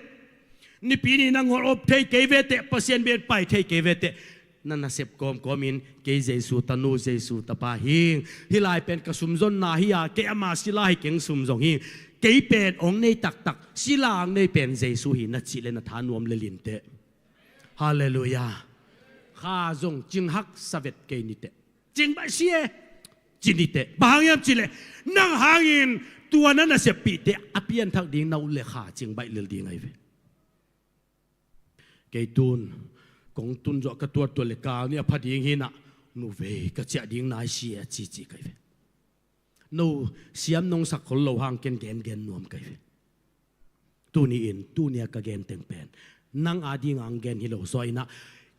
Nipi ni na ngol op thei kei vete, Pasian biakinn pai thei kei vete, na nasep kawmkawmin kei Jesu tanu, Jesu tapa hing, hih lai pen ka sumzonna hi a, kei ama sila hi keng sumzong hing, kei pen hong nei taktak, sila hong nei pen Jesu hi na cih le na tha nuam le lin teh. Halleluiah. Kha zong cing hak savet kei ni teh. Cing baih si e. Ci ni teh. Bang hang hiam cih leh nang hangin tua na naseppihte a pianthak ding na ut le kha cing baih lel ding ahi ve. Kei tun kong tun zawh ka tuat tuat le kal ni a pha ding hi na, nu vei ka ciah ding nai si e a cici kai ve. No siam nong sak khol lo hang ken gengen nuam kai ve. Tuni in, tuni a ka gen teng pen nang a ding a hong gen hi lo suah in ah,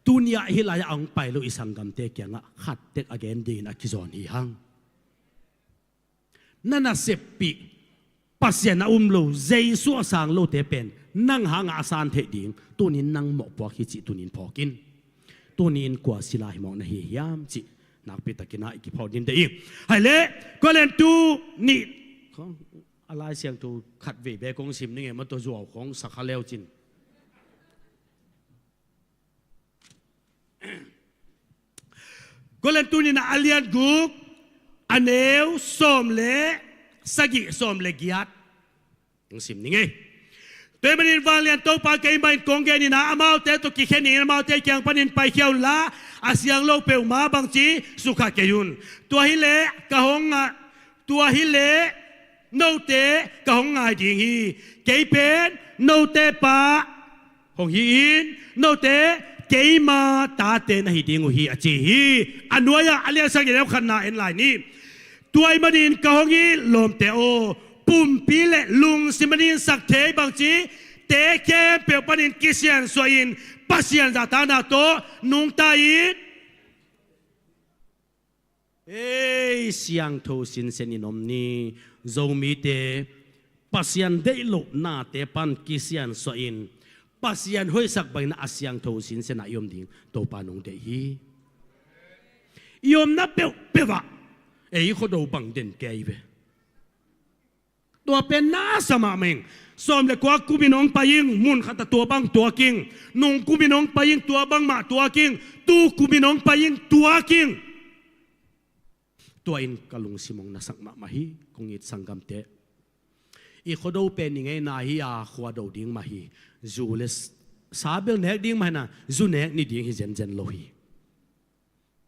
tuni a hih lai a hong pai lo i sanggamte kiangah khat tek a gen dingin a kizawn hi hang. Na naseppih Pasian a um lo, Jesu a sang lote pen nang hangah a san theih ding tunin nang mawhpuak hi cih tunin phawk in. Tuni in kua sila hi mawk na hi hiam cih nakpi takin ah i kiphawk ding deih ing. Hai leh, Korintu nih, a Lai Siangtho khat vei bek kong sim ning e, ma tua zuau khong sakha leu cin. Korintu nihna a lian guk, a neu sawm le sagih, sawm le giat. Kong sim ning e. Tua ahih manin vanglian Topa keimah in kong gen in ah, amaute tawh kikhen in amaute kiang panin paikhia unla, a siang lo peuhmah bangci sukha kei un. Tua hileh ka hong ngah, tua hileh note ka hong ngai ding hi. Kei pen note pa hong hi in, note keima tate na hi ding uh hi, a ci hi. A nuai-ah a lian sagih, neu khatna en lai ni. Tua ahih manin ka hong it lawmte aw, pumpi le lungsim a ninsak thei bangci te khempeuh panin kisiansuah in, Pasian zahtakna tawh nungta in. Ei, siangtho sinsen in om ni. Zomite Pasian deih loh nate pan kisiansuah in, Pasian hoihsak bangin a siangtho sinsen ah i om ding Topa nong deih hi. I omna peuhpeuh ah ei Khuado bang den kei ve. Tua pen na sa mahmah ing. Sawm le kua kumin hong pai ing, mun khat ah tua bang tuak ing. Nung kumin hong pai ing, tua bangmah tuak ing. Tu kumin hong pai ing, tuak ing. Tua in ka lungsim hong nasak mahmah hi, kong it sanggamte. I Khuado pen i ngeina hi a, Khuado ding mah hi. Zu le s-, sa bel nek ding mah hi na, zu nek ni ding hi zenzen lo hi.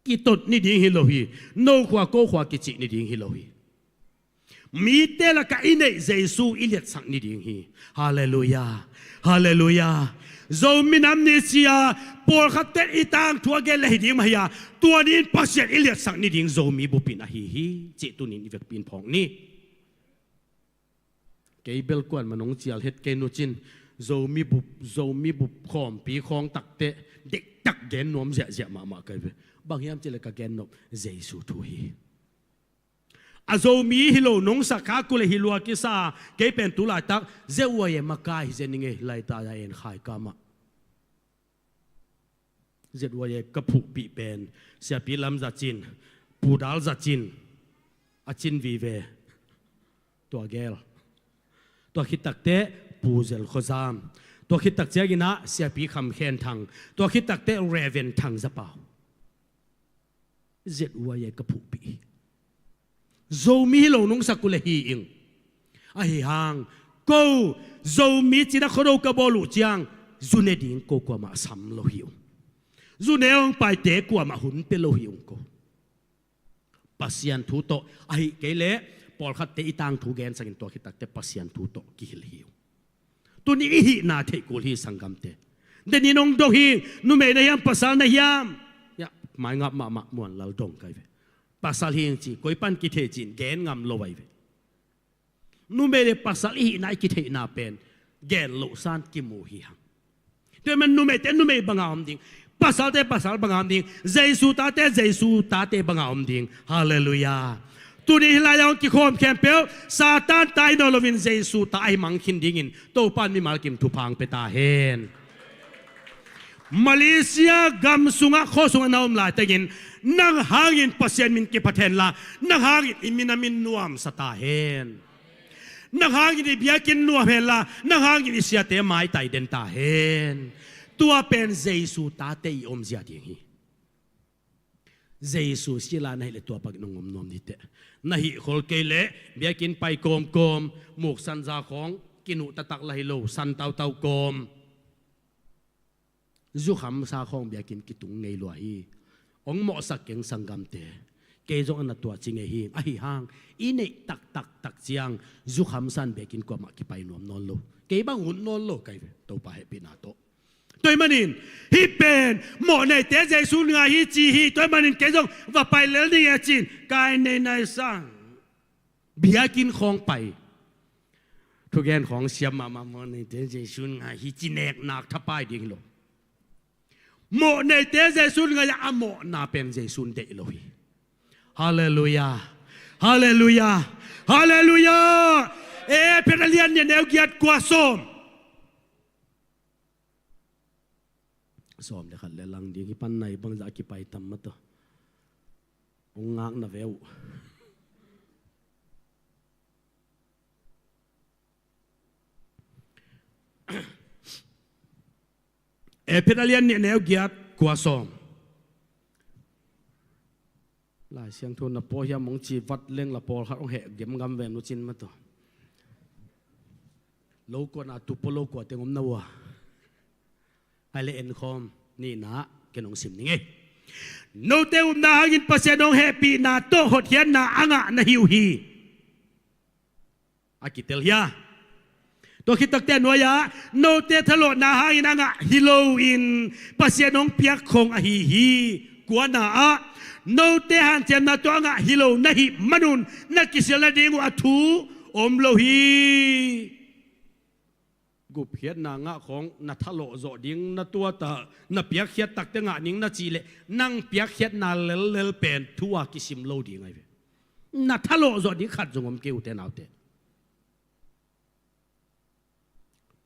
Kitot ni ding hi lo hi. No khua ko khua kicih ni ding hi lo hi. Mite lakah i neih Jesu i liatsak ni ding hi. Halleluiah. Halleluiah. Zomi Nam Ni ci-a pawlkhatte i tangthu a gen le hi ding mah hi a, tua ni-in Pasian i liatsak ni ding Zomi bup in ahi hi, cih tunin i vekpi in phawk ni. Kei bel kuan man hong cial het kei nu cin, Zomi bup, Zomi bup khawmpi khawng takte deihtak gen nuam ziahziah mahmah kai ve. Bang hiam cih leh ka gen nop Jesu thu hi. A Zomi hi lo nong sak kha kul leh hi lua kisa, kei pen tu laitak Z Y A makai hi zen ning e, laita a en khai ka mah. Z Y A ka phuhpih pen, Siapi Lam Za Cin, Pu Dal Za Cin, a cin vive, tua gel. Tua khit takteh Pu Zel Khua Zam. Tua khit tak ciangin ah Siapi Kham Khen Thang. Tua khit takteh Reverend Thang Za Pau. Z Y A ka phuhpih hi. Zomi hi lo nong sak uh leh hi ing. Ahi hang, ko Zomi cina Khuado ka bawl uh ciang, zu ne ding ko kuamah sam lo hi ung. Zu ne hong paite kuamah hun pia lo hi ung ko. Pasian thu tawh, ahih kei leh pawlkhatte i tangthu gensakin tua khit takteh Pasian thu tawh kihilh hi ung. Tuni i hihna theih kul hi sanggamte. Denin hong dong hi, numei na hiam, pasal na hiam? Ya, maingap mahmah Muan Lal dong kai ve. Pasal hi ing ci, koi pan kithei ci-in gen ngam lo ai ve. Numei le pasal i hihna i kitheihna pen gen loh san kimu hi hang. Tua ahih manin numeite numei banga om ding, pasalte pasal banga om ding, Jesu tate Jesu tate banga om ding. Halleluiah. Tuni hih lai-ah hong kikhawm khempeuh Satan ta hi nawn loin Jesu ta ahi mang khin dingin Topa'n mimal kim thupha hong pia ta hen. Malaysia gam sungah, khua sungah na om laitakin nang hangin Pasian min kiphat henla, nang hangin i min a min nuamsa ta hen. Nang hangin i biakinn nuam henla, nang hangin i siate maitai den ta hen. Tua pen Jesu tate i omzia ding hi. Jesu sila na hih leh tua bangin hong om nuam ni teh. Na hih khol kei leh biakinn pai kawmkawm, muksan za khawng kinuh taktak la hi lo, san tautau kawm. Zukhamsa khawng biakinn kitung ngei lua hi. Hong mawhsak keng sanggamte. Kei zong a na tua ci ngei hi. Ahi hang i neih taktak tak ciang zukhamsa'n biakinn kuamah kipai nuam nawn lo. Kei bang hun nawn lo kai ve, Topa hehpihna tawh. Tua ahih manin hih pen mawhneite Jesu'n ngai hi ci hi. Tua ahih manin kei zong va pai lel ning e ci-in kai nei nai sang. Biakinn khawng pai, thugen khawng siam mahmah, mawhneite Jesu'n ngai hi ci nek nak thapai ding hi lo. Mawhneite Jesu'n ngai a, a mawhna pen Jesu'n deih lo hi. Halleluiah. Halleluiah. Halleluiah. Efesa a lian nih, a neu giat, kua, sawm. Sawm le khat le lang ding hi pan nai, bangzah kipai tam mah tawh. Hong ngak na ve uh. Efesa a lian nih, a neu giat, kua, sawm. Lai Siangtho na pua hiam hong ci vat leng la pawlkhat hong heh gemgam ve nu cin mah tawh. Lo kua na tu pua lo kua teng om na uh a. Ai le en khawm ni na, ken hong sim ning ei. Note upna hangin Pasian hong hehpihna tawh hotkhiatna a ngah na hi uh hi. A kitel hia? Tua khit takte nuai-ah note thalawhna hangin a ngah hi loin Pasian hong piak khong ahi hi. Kuana ah note hanciamna tawh a ngah hi lo na hih manun na kisial nading uh a thu om lo hi. Gupkhiatna ngah khong na thalawh zawh ding na tuat a, na piakkhiat takte ngah ning na cih leh nang piakkhiatna lellel pen thu a kisim lo ding ahi ve. Na thalawh zawh ding khat zong om kei, ute naute.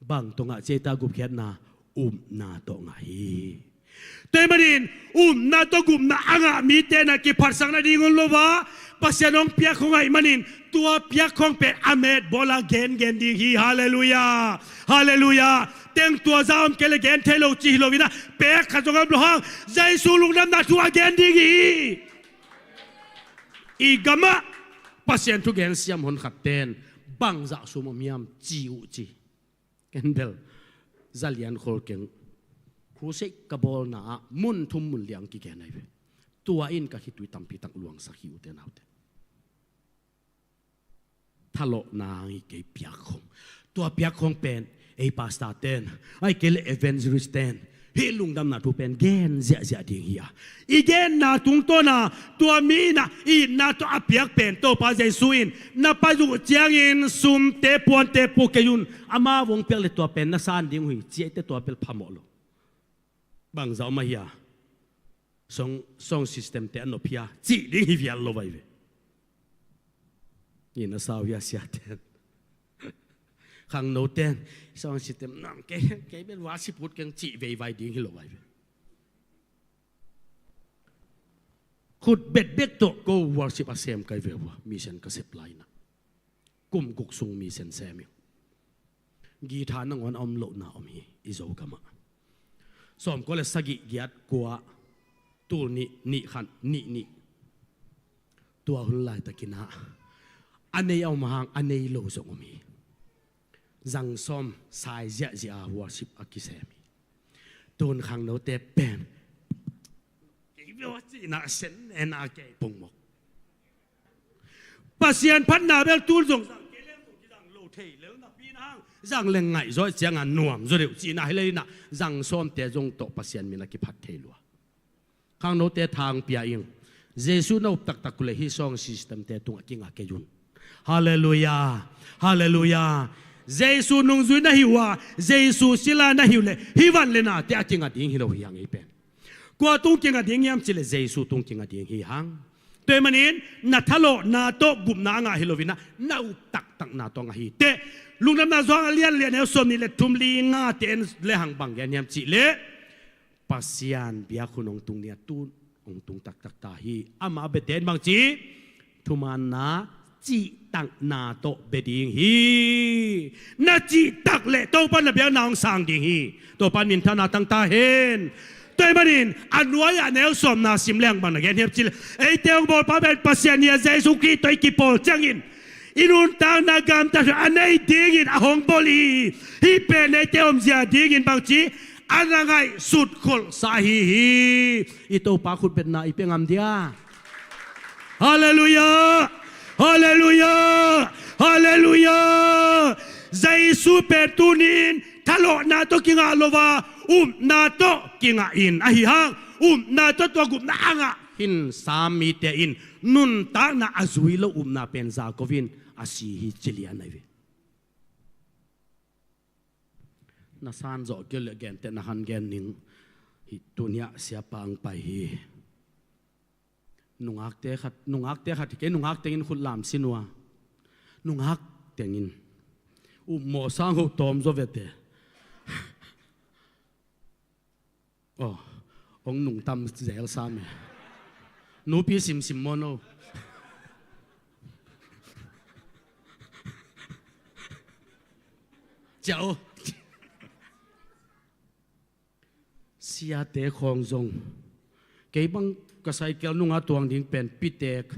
Bang tawh ngah ci ei ta gupkhiatna? Upna tawh ngah hi. Tua ahih manin upna tawh gupna a ngah mite na kiphatsak nading un lo a, Pasian hong piak khong ahih manin tua piak khong pen a met bawl a gengen ding hi. Halleluiah. Halleluiah. Teng tua zah om kei leh gen thei lo ci hi lo in a, pek khat zong om lo hang Jesu lungdamna thu a gen ding hi. I gamah Pasian thugen siam hon khat ten bangzah sum om hiam ci uh ci. Ken bel za lian khol keng. Crusade ka bawlna ah mun thum mun li-ah kigen ahi ve. Tua in ka khitui tampi tak luangsak hi, ute naute. Thalawhna hang hi kei piak khong. Tua piak khong pen ei pastor ten, ahih kei leh evangelist ten hih lungdamna thu pen gen ziahziah ding hi a, i genna tungtawn a tua mi in a i itna tawh a piak pen Topa Jesu in na pai uh ciangin sumte puante pua kei un, amau hong piak leh tua pen na san ding uh hi ci ei teh tua bel phamawh lo. Bangzah om ahi a? Song, song system te a nop hi a cih ding hi vial lo vai ve. Ni na sau hi a, siaten. Khangnoten song system nang kei, kei bel worship ut keng cih veivai ding hi lo vai ve. Khut betbek tawh ko worship a sem kai ve uh a, mission ka sep lai-in a. Kum guk sung mission sem hi. Guitar nangawn a om lohna om hi i Zogam ah. Sawmkua le sagih, giat, kua, tul nih, nih khat, nih nih. Tua hun laitakin ah a nei a om hang a nei lo zong om hi. Zang sawm sai ziahziah a worship a kisem hi. Tun khangnote pen kei bel a cihna sen nena kei pongmawk. Pasian phatna bel tun zong zang kei leng zong kizang lo thei lel napi-in hang zang leng ngaihzaw ciangin nuam zaw deuh cihna hi lel in ah, zang sawmte zong tawh Pasian min a kiphat thei lua. Khangnote thang pia ing. Jesu na up taktak uh leh hih song system te tungah kinga kei un. Halleluiah. Halleluiah. Jesu nungzui na hi uh a, Jesu sila na hi uh leh hih van le nate a kinga ding hi lo hi hang ei pen. Kua tung kinga ding hiam cih leh Jesu tung kinga ding hi hang. Tua ahih manin na thalawhna tawh gupna a ngah hi lo-in ah, na up taktakna tawh a ngah hi teh. Lungdamna Johan a lian li, a neu sawmnih le thum, li nga te en le hang, bang gen hiam cih leh, Pasian biak hun hong tung ni-a, tu-in hong tung taktak ta hi. Amah a biate in bangci, thumaanna, cihtakna tawh bia ding hi. Na cihtak leh Topa'n na biakna hong sang ding hi. Topa'n minthanna tang ta hen. Tua ahih manin a nuai-ah a neu sawmna sim le hang bang na gen hiam cih leh, eite hong bawlpa pen Pasian hi-a, Jesu Khrih tawh i kipawl ciangin i nuntakna gamtat a nei dingin a hong bawl hi. Hih pen eite omzia dingin bangci, a na ngaihsut kholhsa ahi hi. I Topa khutbetna i pia ngam dia? Halleluiah! Halleluiah! Halleluiah! Jesu pen tuni-in thalawhna tawh kingah lo a, upna tawh kingah in, ahi hang upna tawh tua gupna a ngah hi sam mite in nuntakna a zui lo upna pen za ko-in a si hi, ci lian ahi ve. Na san zawh kei leh genteh na han gen ning. Hih tuni-ah siapa hong pai hi. Nungakte khat, nungakte khat hi kei, nungak tengin khut lam sin uh a. Nungak tengin. Upmawh sang ho tawm zaw vete. Aw, hong nungtam zel sam e. Nupi simsim maw no? Ciah aw. Siate khawng zong. Kei bang ka cycle nungah tuang ding pen pitek,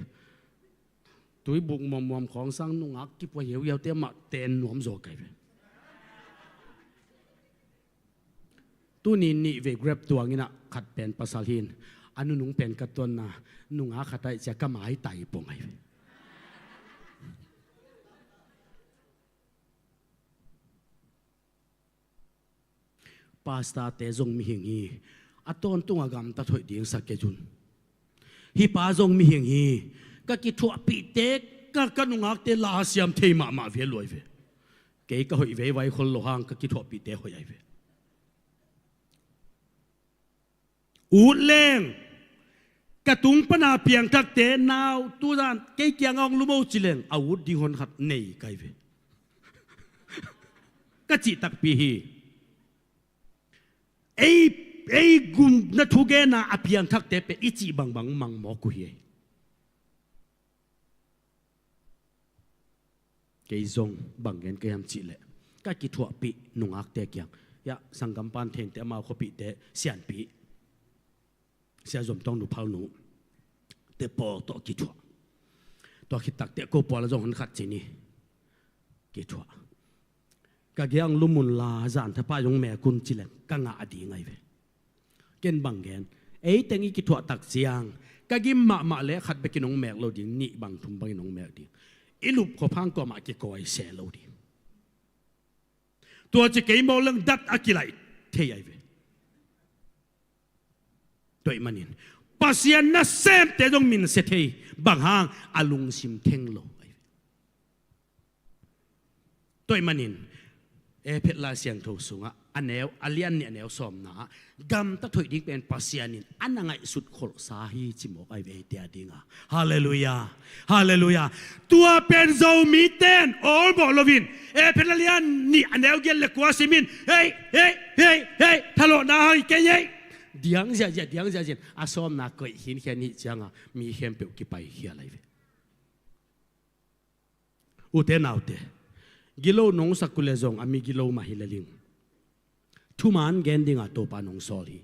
tuibuk muammuam khawng sang nungak kipua hiauhiaute mah ten nuam zaw kai ve. Tuni nih vei Grab tuang in ah, khat pen pasal hi-in, a nunung pen ka tuanna, nungak khat ahih ciang ka maitai pong ahi ve. Pastorte zong mihing hi. A tawntung a gamtat hoih ding sa kei un. Hih pa zong mihing hi. Ka kithuahpihte, ka, ka nungakte la siam thei mahmah ve, luai ve. Kei ka hoih veivai khol lo hang, ka kithuahpihte hoih ahi ve. Ut leng, ka tung pana piangthakte, nau, tuzan kei kiangah hong lum o ci leng, a ut ding hon khat nei kai ve. Ka cih takpi hi. Ei, ei gupna thugenna a piangthakte pen i cih bangbang mang mawk uh hi ei. Kei zong bang gen ka hiam cih leh, ka kithuahpih nungakte kiang, hiah, sanggampa Theinte, amau khuapihte, sianpi Sia Zom Tawng nu, Phal nu te pawl tawh kithuah. Tua khit takteh ko pawl ah zong hon khat ci ni. Kithuah. Ka kiang lum un la, zan thapai zong mek un ci leng ka ngah ding ahi ve. Ken bang gen, ei teng i kithuah tak ciang, ka gim mahmah leh khat bekin hong mek lo ding, nih bang thum bangin hong mek ding. I lup khop hang kuamah kikawi se lo ding. Tua ci kei mawk leng dat a kilaih thei ahi ve. Tua ahih manin Pasian nasemte zong min sia thei, bang hang, a lungsim theng lo ahi ve. Tua ahih manin, Efesa Lai Siangtho sungah, a neu, a lian nih a neu sawmna ah, gamtat hoih ding pen Pasian in a na ngaihsut kholhsa hi ci mawk ahi ve eite a dingah. Halleluiah. Halleluiah. Tua pen Zomite in awlmawh loin, Efesa lian nih a neu giat le kua sim in, hei, hei, hei, hei, thalawhna hang hi kei ei. Diang ziahziah, diang ziahziah in a sawmna koih khinkhian nih ciangah mi khempeuh kipaikhial ahi ve. Ute naute, gilo nong sak uh leh zong a mi gilo mah hi lel ing. Thuman gen dingah Topa nong sawl hi.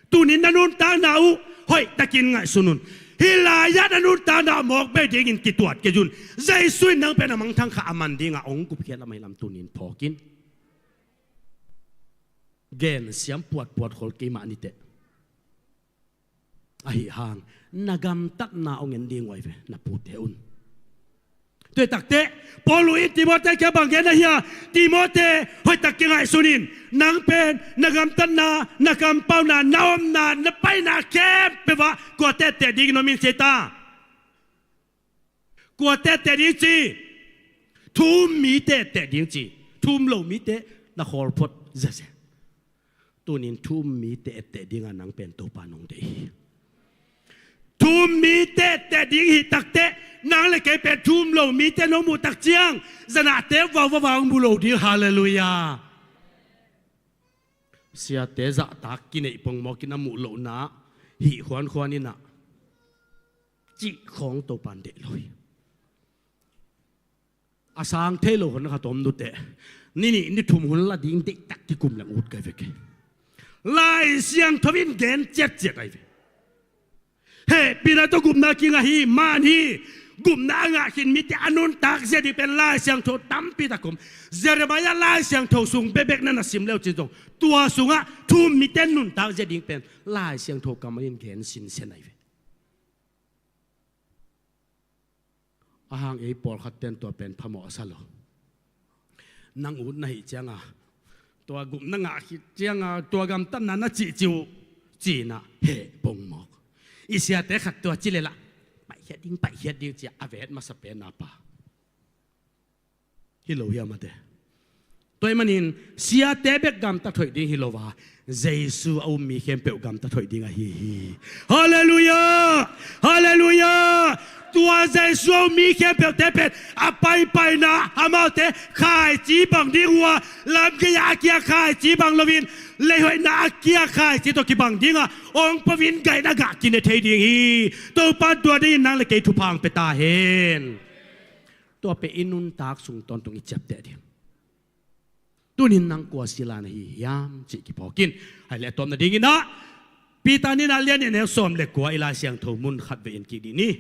Tunin na nuntakna uh hoihtakin ngaihsun un. Hih lai-ah na nuntakna mawk bei dingin kituat kei un. Jesu in nang pen a mangthang kha a man dingah hong gupkhiat lam ahi lam tunin phawk in. Gen siam puatpuat khol kei mah ni teh. Ahi hang, na gamtatna hong en ding uh ahi ve, na pute un. Tua hi takteh, Paul in Timote kiang bang gen ahia, Timote, hoihtak kingaihsun in, nang pen, na gamtatna, na kampauna, na omna, na paina khempeuh ah, kua tehteh dingin om in ci ta. Kua tehteh ding ci? Thu um mi tehteh ding ci. Thu um lo mite na khawl phot ziazia. Tunin thu um mite etteh dinga nang pen Topa nong deih hi. Thu um mite etteh ding hi takteh, nang le kei pen thu um lo mite nong muh tak ciang, zanahte vauva vang mu lo ding. Halleluiah. Siate zahtak kineih pongmawkin a muh lohna hih khuankhuan inah cih khawng Topan deih lo hi. A sang thei lo hun khat om nuteh, ni nih ni thum hun la ding deihtak kikum leng ut kai ve kei. Lai Siangtho in gen ciatciat ai ve. Hehpihna tawh gupna kingah hi, man hi. Gupna a ngah khin mite a nuntak zia ding pen Lai Siangtho tampi tak om. Jeremiah Lai Siangtho sung bekbek na na sim leu cin zong, tua sungah thu um mite nuntak zia ding pen Lai Siangtho kammal in gen sinsen ai ve. Ahang ei pawlkhat ten tua pen phamawh a sa lo. Nang ut na hih cianga, tua gupna ngah khit cianga, tua gamtatna na cihcih uh, cinah heh pongmawk. I siate khat tua ci leh lah, paihkhiat ding, paihkhiat ding, cia a vet masa pen a pa. Hi lo hiam a te? Tua ahih manin siate bek gamtat hoih ding hi lo a, Jesu a um mi khempeuh gamtat hoih ding ahi hi. Halleluiah! Halleluiah! Tua Jesu a um mi khempeuhte pen a paipaina amaute khaici bang ding uh a, lamgei-ah a kia khaici bang loin, leihoihna a kia khaici tawh kibang dinga ong pawin gaihna gah kine thei ding hi. Topa tua dingin nang le kei thupha ong pia ta hen. Tua pen i nuntak sung tawntung i ciapteh ding. Tunin nang kua sila na hi hiam cih kiphawk in. Hai le a tawpna dinginah Peter nihna lian nih neu sawm le kua i Lai Siangtho mun khat vei en kik dih ni.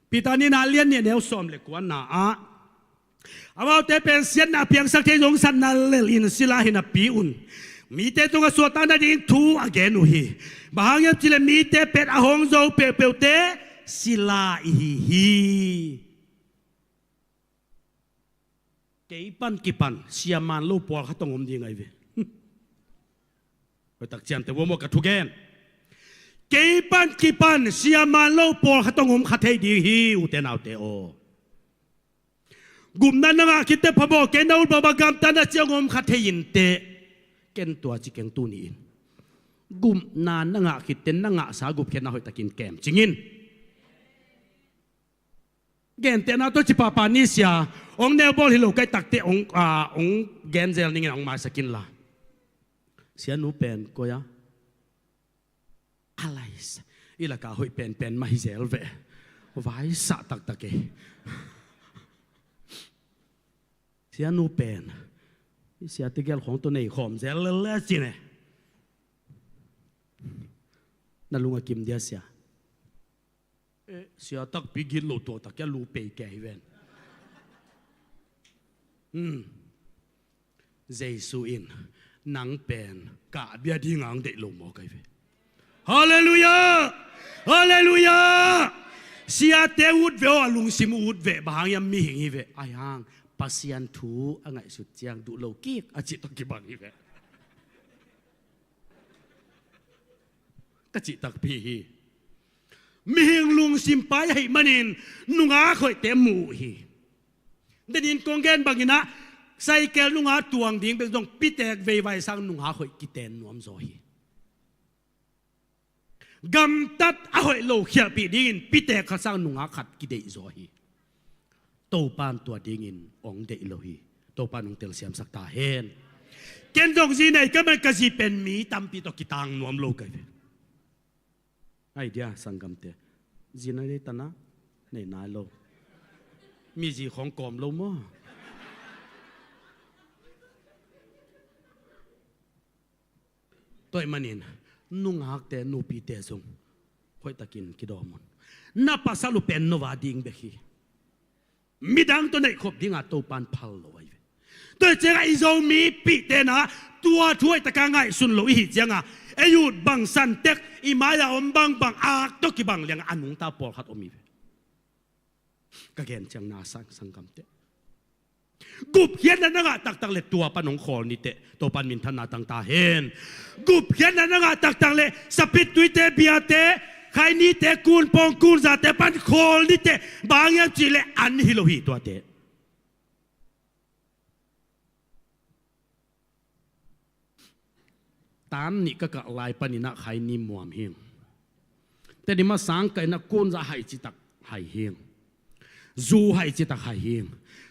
Peter nihna lian nih neu sawm le kuana ah amaute pen siatna a piangsak thei zong satna lel in sila hi napi un mite tungah suahtakna ding thu a gen uh hi. Bang hang hiam cihleh mite pen a hong zo peuhpeuhte sila i hi hi. Kei pan kipan siaman lo pawlkhat hong om ding ahi ve. Hoihtak ciamteh vuam uh ka thugen. Kei pan kipan siaman lo pawlkhat hong om kha thei ding hi, ute naute aw. Gupna na ngah khitteh phamawh kei, na ut bangmah gamtatna ciang hong om kha thei inteh. Ken tua ci keng tuni in. Gupna na ngah khitteh na ngahsa gupkhiatna hoihtakin kemcing in. Gentehna tawh ci pahpah ni sia, hong neubawl hi lo ka hih takteh hong, ah, hong genzel ning in hong maisak inla. Sianu pen koi a? A laisa. I lakah hoih penpen mah hi zel ve. Vaisah taktak e. Sianu pen i siate gel khawng tawh nei khawm zel lel le cin e. Na lung a kim dia sia? Eh, sia takpi gitloh tuaktak kia lu pei kei hi ven. Hmm. Jesu in nang pen kah bia dinga hong deih lo mawk ahi ve. Halleluiah! Halleluiah! Siate ut ve aw, a lungsim ut ve, bang hang hiam mihing hi ve. Ahi hang Pasian thu a ngaihsut ciang duh lo kik a cih tawh kibang hi ve. Ka cih takpi hi. Mihing lungsim pai ahih manin nungak hoihte mu uh hi. Denin kong gen banginah saikel nungak tuang ding bek zong pitek veivai sang nungak hoih kiten nuam zaw hi. Gamtat a hoih lo khialhpih dingin pitek khat sang nungak khat kideih zaw hi. Topan tua dingin hong deih lo hi. Topan hong telsiamsak ta hen. Ken zong zi nei ka man ka zi pen mi tampi tawh kitang nuam lo ka hi ve. Ai dia sanggamte. Zi na nei tana nei nai lo. Mi zi khawng kawm lo maw? Tua ahih manin nungakte nupite zong hoihtakin kidawm un. Na pasal uh pen no va ding bek hi. Midang tawh neihkhop dinga Topan phal lo ahi ve. Tua ciangah i Zomipihte na tua thu hoih taka ngaihsun lo i hih ciangah ei ut bang santek, i mai-a om bangbang, ak tawh kibang liangah a nungta pawlkhat om hi ve. Ka gen ciang na sang, sanggamte, gupkhiatna na ngah taktak le tua pan hong khawl ni teh, Topan minthanna tang ta hen. Gupkhiatna na ngah taktak le sapittuite, biate, khainite, kunpawng kunzate pan khawl ni teh, bang hang hiam cih leh an hi lo hi tuate. Tan nih ka kah lai panin ah khaini muam hi. Tedim ah sang kah in ah kunza hai citak hai hi. Zu hai citak hai hi.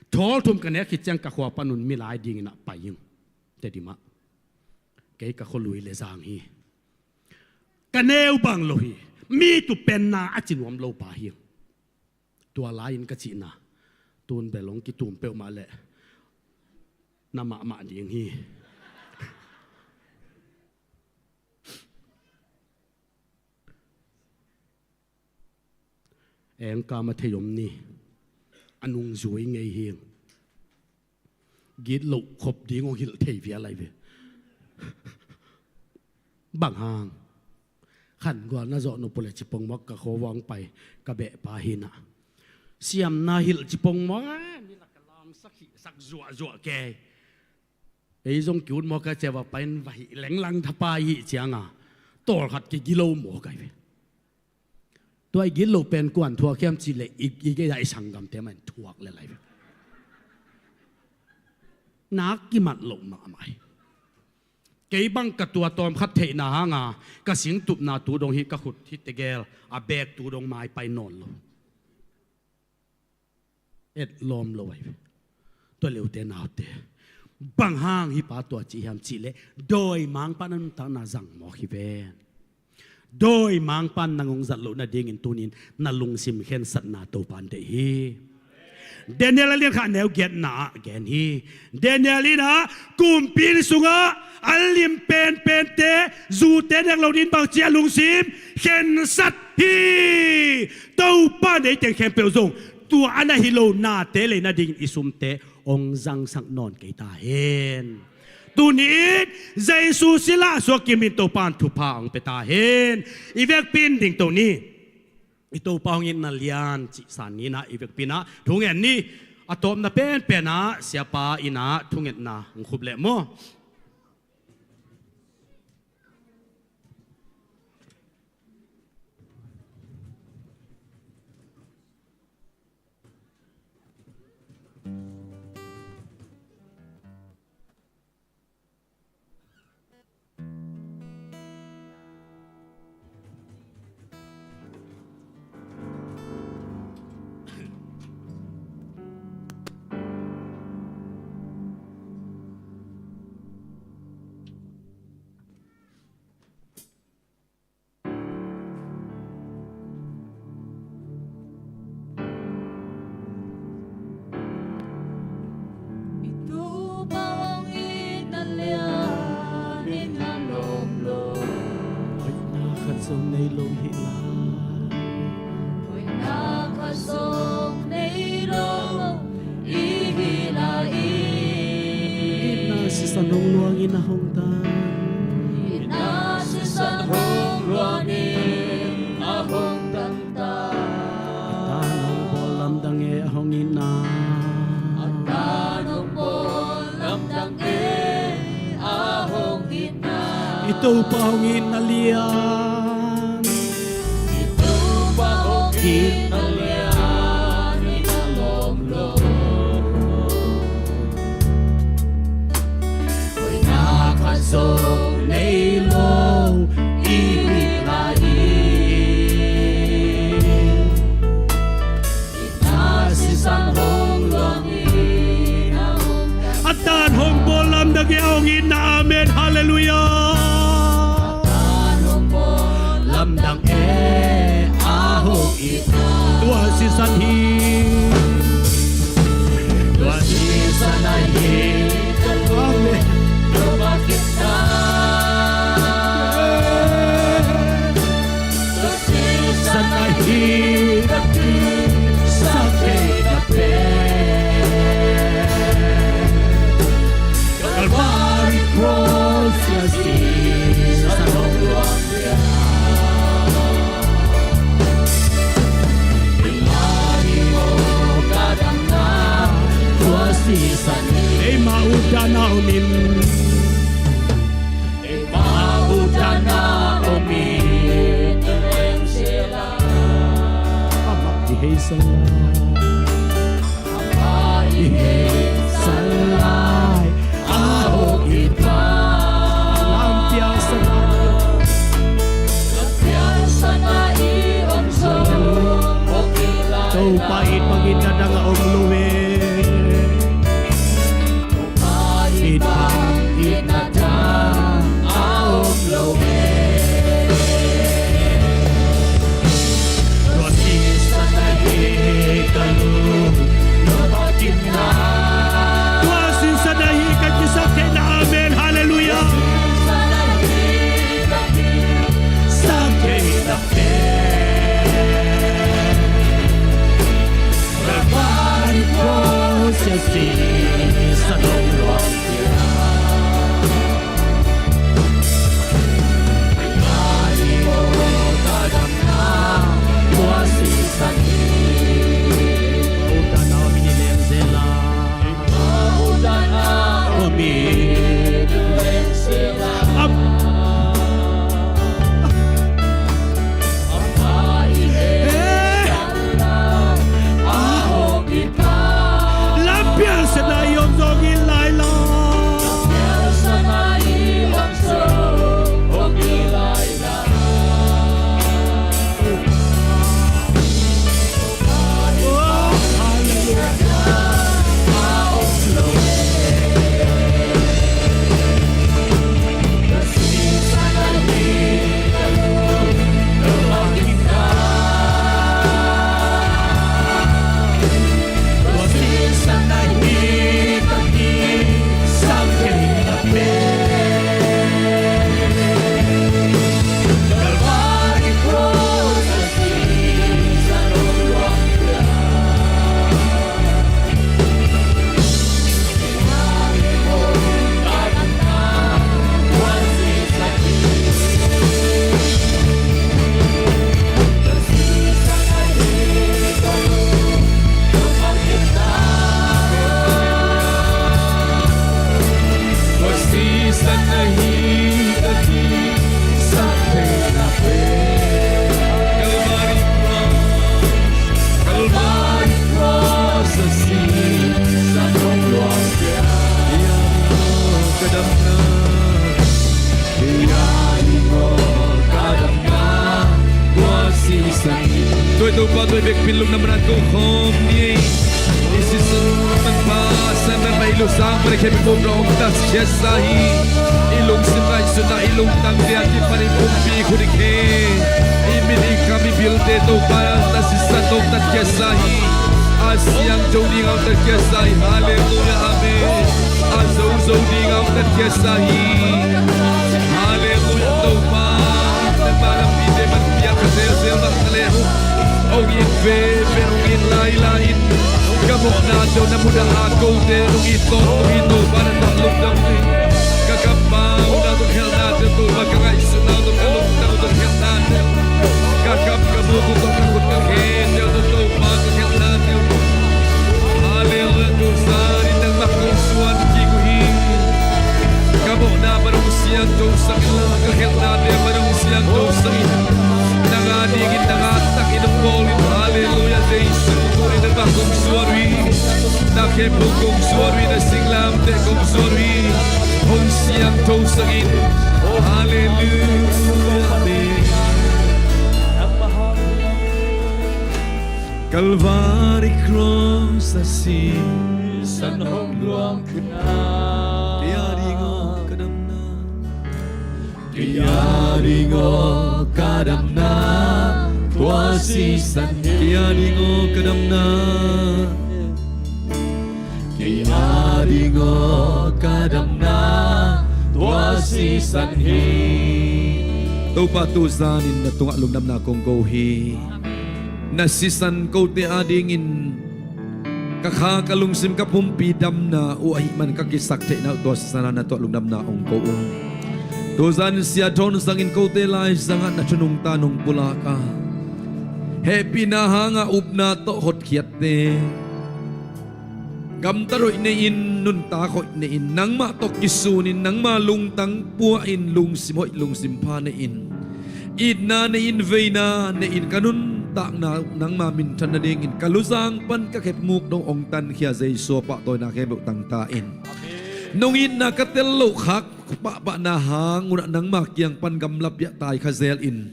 Thawl thum ka nek khit ciang ka khua panun milai dingin ah pai hi. Tedim ah kei ka khua lui le zang hi. Ka neu bang lo hi. Mi tu penna a ci nuam lo pa hi. Tua lai-in ka cihna, tun bel hong kitum peuhmah leh na mahmah ding hi. Engkam a thei om ni, a nungzui ngei hi. Gitloh khop ding hong hilh thei vial lai ve. Bang hang? Khangual na zawh nop uh leh Cipongmuak ka khuavua hong pai ka behpa hi-in ah, siamna hilh Cipongmuak ah, ni lak ka lamsak hihsak zuahzuah kei. Ei zong ki-ut mawk a, cia va pai-in va hih lenglang thapai hih ciangah tawlkhat kigilo mawk ai ve. Tua i gitloh pen kuan thuak hiam cih leh i, i gei-a i sanggamte mah in thuak lel ai ve. Nak kimat loh mahmah hi. Kei bang ka tua tawmkhat theihna hanga ka singtupna tu dong hi, ka khut hi tegel a bek tu dong maipai nawn lo. Et lawm lo ai ve. Tua leute naute, bang hang hih pa tua ci hiam cih leh dawimangpa'n a nuntakna zang mawk hi ven. Dawimangpa'n nang hong zat loh nadingin tuni-in na lungsim khensatna Topa'n deih hi. Daniel a lian khat neu giatna ah gen hi. Daniel in ah kumpi inn sungah a lim penpente, zute nek lo ding bangci a lungsim khensat hi. Topa'n ei teng khempeuh zong tua a na hi lo nate lei nadingin i sumte hong zangsak nawn kei ta hen. Tuni-in Jesu sila suak kimin Topa'n thupha hong pia ta hen. I vekpi-in dingto ni. I Topa hong itna lian cih san ni-in ah i vekpi-in ah thungen ni. A tawpna penpen ah siapa in ah thungetna hong khup leh maw. I Topa hong itna lian in a lawm lo. Hoihna khat zong nei lo hi lai. Hoihna khat zong nei lo i hi lai. Itna sisan hong luangin a hong tang. Itna sisan hong luangin a hong tang ta. A tan hong bawl lamdang e a hong itna. A tan hong bawl lamdang e a hong itna. I Topa hong itna lian. I Topa hong itna lian in a lawm lo. Hoihna khat zong nei lo i hi lai. Itna sisan hong luangin a hong tang. A tan hong bawl lamdang e a hong itna. Amen. Halleluiah. A tan hong bawl lamdang e a hong itna. Tua sisan hi. Tua sisan ahi. Amen. Tua sisan ahi. Tua sisan ahi. Tua sisan ahi. Min. Amah i hei salai. Amah i hei salai. A hong it pa. Lampiang salai. Lampiang salai i hong zo. Topa it bangin na dang a om lo e. It bang it na dang a om lo e. Tua sisan ahi ka lungnuam a kinna. Tua sisan ahi ka kisaktheihna. Amen. Halleluiah. Saktheihna pen. Kalvari cross a sisan hong luang. Kalvari cross a damna, tua sisan hi. Udan a om i leng zela. Udan a om i leng zela. Am- Lampiang sana i om zong i lai lo. Kalvari cross, Kalvari cross a sisan hong luang. Kei a ding aw ka damna. Kei a ding aw ka damna. Tua sisan hi. Tua Topa tua i vekpi in lungdamna ko khawm ni. I sisan manpha, sisan manpha i lusang pan a khempeuh hong tatkhiatsa hi. I lungsim ngaihsutna, i lungtang dia kipan i pumpi khut i khe, i mit i kam i bilte Topa na sisan hong tatkhiatsa hi. A siangtho ding a hong tatkhiatsa hi. Halleluiah, amen. A zozo ding a hong tatkhiatsa hi. Halleluiah, Topa. Nangma lampite man piak ka zelzel bang ta leh hong it veve, hong it lailai in. Ka mawhnate uh na mudah a, kote hong it tawm, hong it Topa na tawh lungdam hi. Ka kammalte uh tawh khelhnate uh Topa, ka ngaihsutna uh tawh, ka lungtang uh tawh khelhnate uh, ka kam ka buk uh tawh, ka khut ka khete uh tawh Topa ka khelhnate uh. Halleluiah, tu zan in nangmah kong suan kik uh hi. Ka mawhna pan hong siangthosak inla, ka khelhnate pan hong siangthosak in. Nang a dingin, nang a takin hong bawl in. Halleluiah, Jesu, tu in nangmah kong suan uh hi. Na khempeuh kong suan uh hi, na singlamteh kong suan uh hi. Hong siangthosak in. Halleluiah, amen. Kalvari cross a sisan hong luang kei a ding aw ka damna. Kei a ding aw ka damna. Tua sisan hi. Kei a ding aw ka damna. Kei a ding aw ka damna. Tua sisan hi. Topa tu zanin na tungah lungdamna kong ko hi. Na sisan kote a dingin ka kha, ka lungsim, ka pumpi damna uh ahih man ka kisaktheihna uh tua sisan a na tuah lungdamna hong ko uh. Tu zan Sia Thawn Sang in kote laizang ah na thu nungta nong pulak a, hehpihna hanga upna tawh hotkhiatte, Gamtat hoih nei-in, nuntak hoih nei-in, nangmah tawh kisunin, nangma lungtang puahin, lungsim hoih lungsim pha nei-in, itna nei-in, veina nei-in, ka nuntakna nangma minthan nadingin ka luzang pan ka khepmuk dong hong tankhia Jesu a pahtawina khempeuh tangta in. Nong itna ka tel loh khak pahpahna hang unah nangma kiang pan gamla piah tai kha zel in,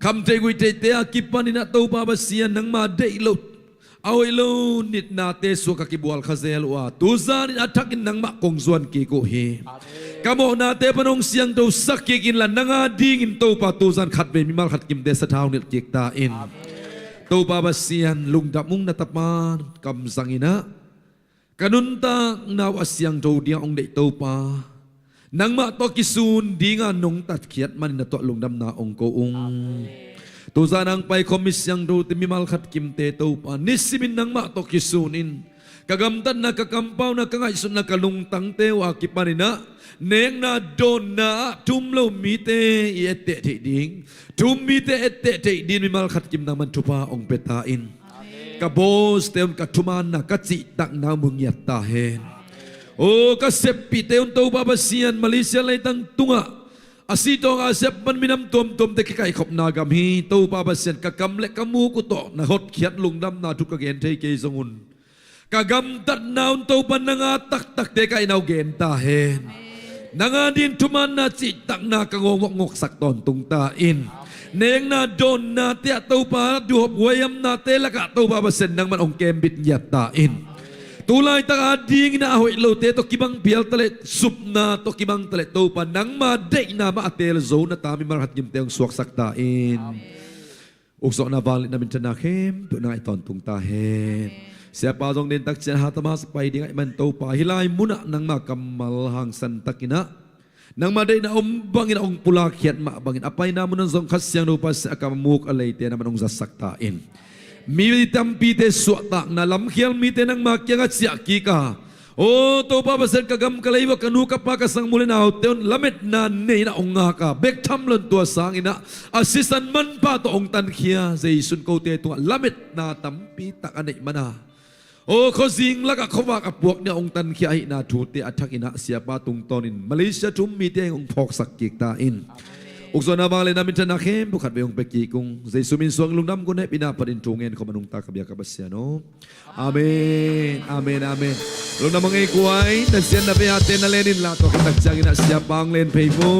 khamtheih guihtheihte a kipanin ah Topa Pasian, nangma deih loh a hoih lo nitnate sungah ka kibual kha zel uh a, tuzanin a thakin nangmah kong zuan kik uh hi. Ka mawhnate pan hong siangthosak kik inla, nang adingin Topa tuzan khatvei mimal khat kimte sathau nilh kik ta in. Topa Pasian, lungdam ung, na tapa kam zangin ah ka nuntakna uh a siangtho dingah hong deih Topa, nangmah tawh kisun dinga nong tatkhiat manin na tuah lungdamna hong ko ung. Tuzan hong paikhawm mi siangthote, mimal khat kimte Topa, nisimin nangmah tawh kisunin ka gamtatna, ka kampauna, ka ngaihsutna, ka lungtangte uh a kipanin ah nekna dawnna ah thu um lo mite i etteh theih ding, thu um mite etteh theih dingin mimal khat kim nangman thupha hong pia ta in. Ka bawlte un ka thumanna, ka cihtakna uh mu ngiat ta hen. O ka seppihte un Topa Pasian, Malaysia leitang tungah a sitawng a siap pan minam tuamtuamte kikaihkhopna gam hi. Topa Pasian, ka kam le ka muk uh tawh na hotkhiat lungdamna thu ka gen thei kei zong un, ka gamtatna un Topa nang a taktakte ka itna uh gen ta hen. Nang adingin thumanna, cihtakna ka ngawngawk ngawksak tawntung ta in. Nekna dawnnate ah Topa, duhhop huaihamnate lakah Topa Pasian nangman hong kembit ngiat ta in. Tulaitak adingin ah a hoih lote tawh kibang phial taleh, supna tawh kibang taleh Topa, nangma deihna mah a teel zo na ta mimal khat kimte hong suaksak ta in. Ukzawhna vangliatna minthanna khempeuh na ngaih tawntung ta hen. Siapa zong den takciang hatama sa pai ding ahih man Topa, hih lai munah nangma kammal hangsan takin ah nangma deihna om bangin a hong pulak khiat mah bangin a paina munah zong Kha Siangtho Pasian a kam a muk a leite nangman hong zatsak ta in. Mi tampite suahtakna, lamkhial mite nangma kiangah ciah kik a, o Topa Pasian, ka gam ka lei uah ka nu ka pa ka sangnu le naute un lametna nei-in ah hong ngak a, bek tham lo in tua sangin ah a sisan manpha tawh hong tankhia Jesu in kote tungah lametna tampi tak a neih man a, o khuazing lakah khuavak a puak ni-a hong tankhia ahihna thute a thakin ah Siapa tungtawnin Malaysia thu um mite hong phawksak kik ta in. Ukzawhna vangliatna minthanna khempeuh khatvei hong pia kik ung. Jesu min suang lungdam kong ngen, hehpihna phatin thu ngen khawm a nungta ka biak ka Pasian aw. Amen, amen, amen. Lungdam a ngei kuai, na siatna vei-a te na len inla, tua khit tak ciangin ah Siapa hong len phei vo.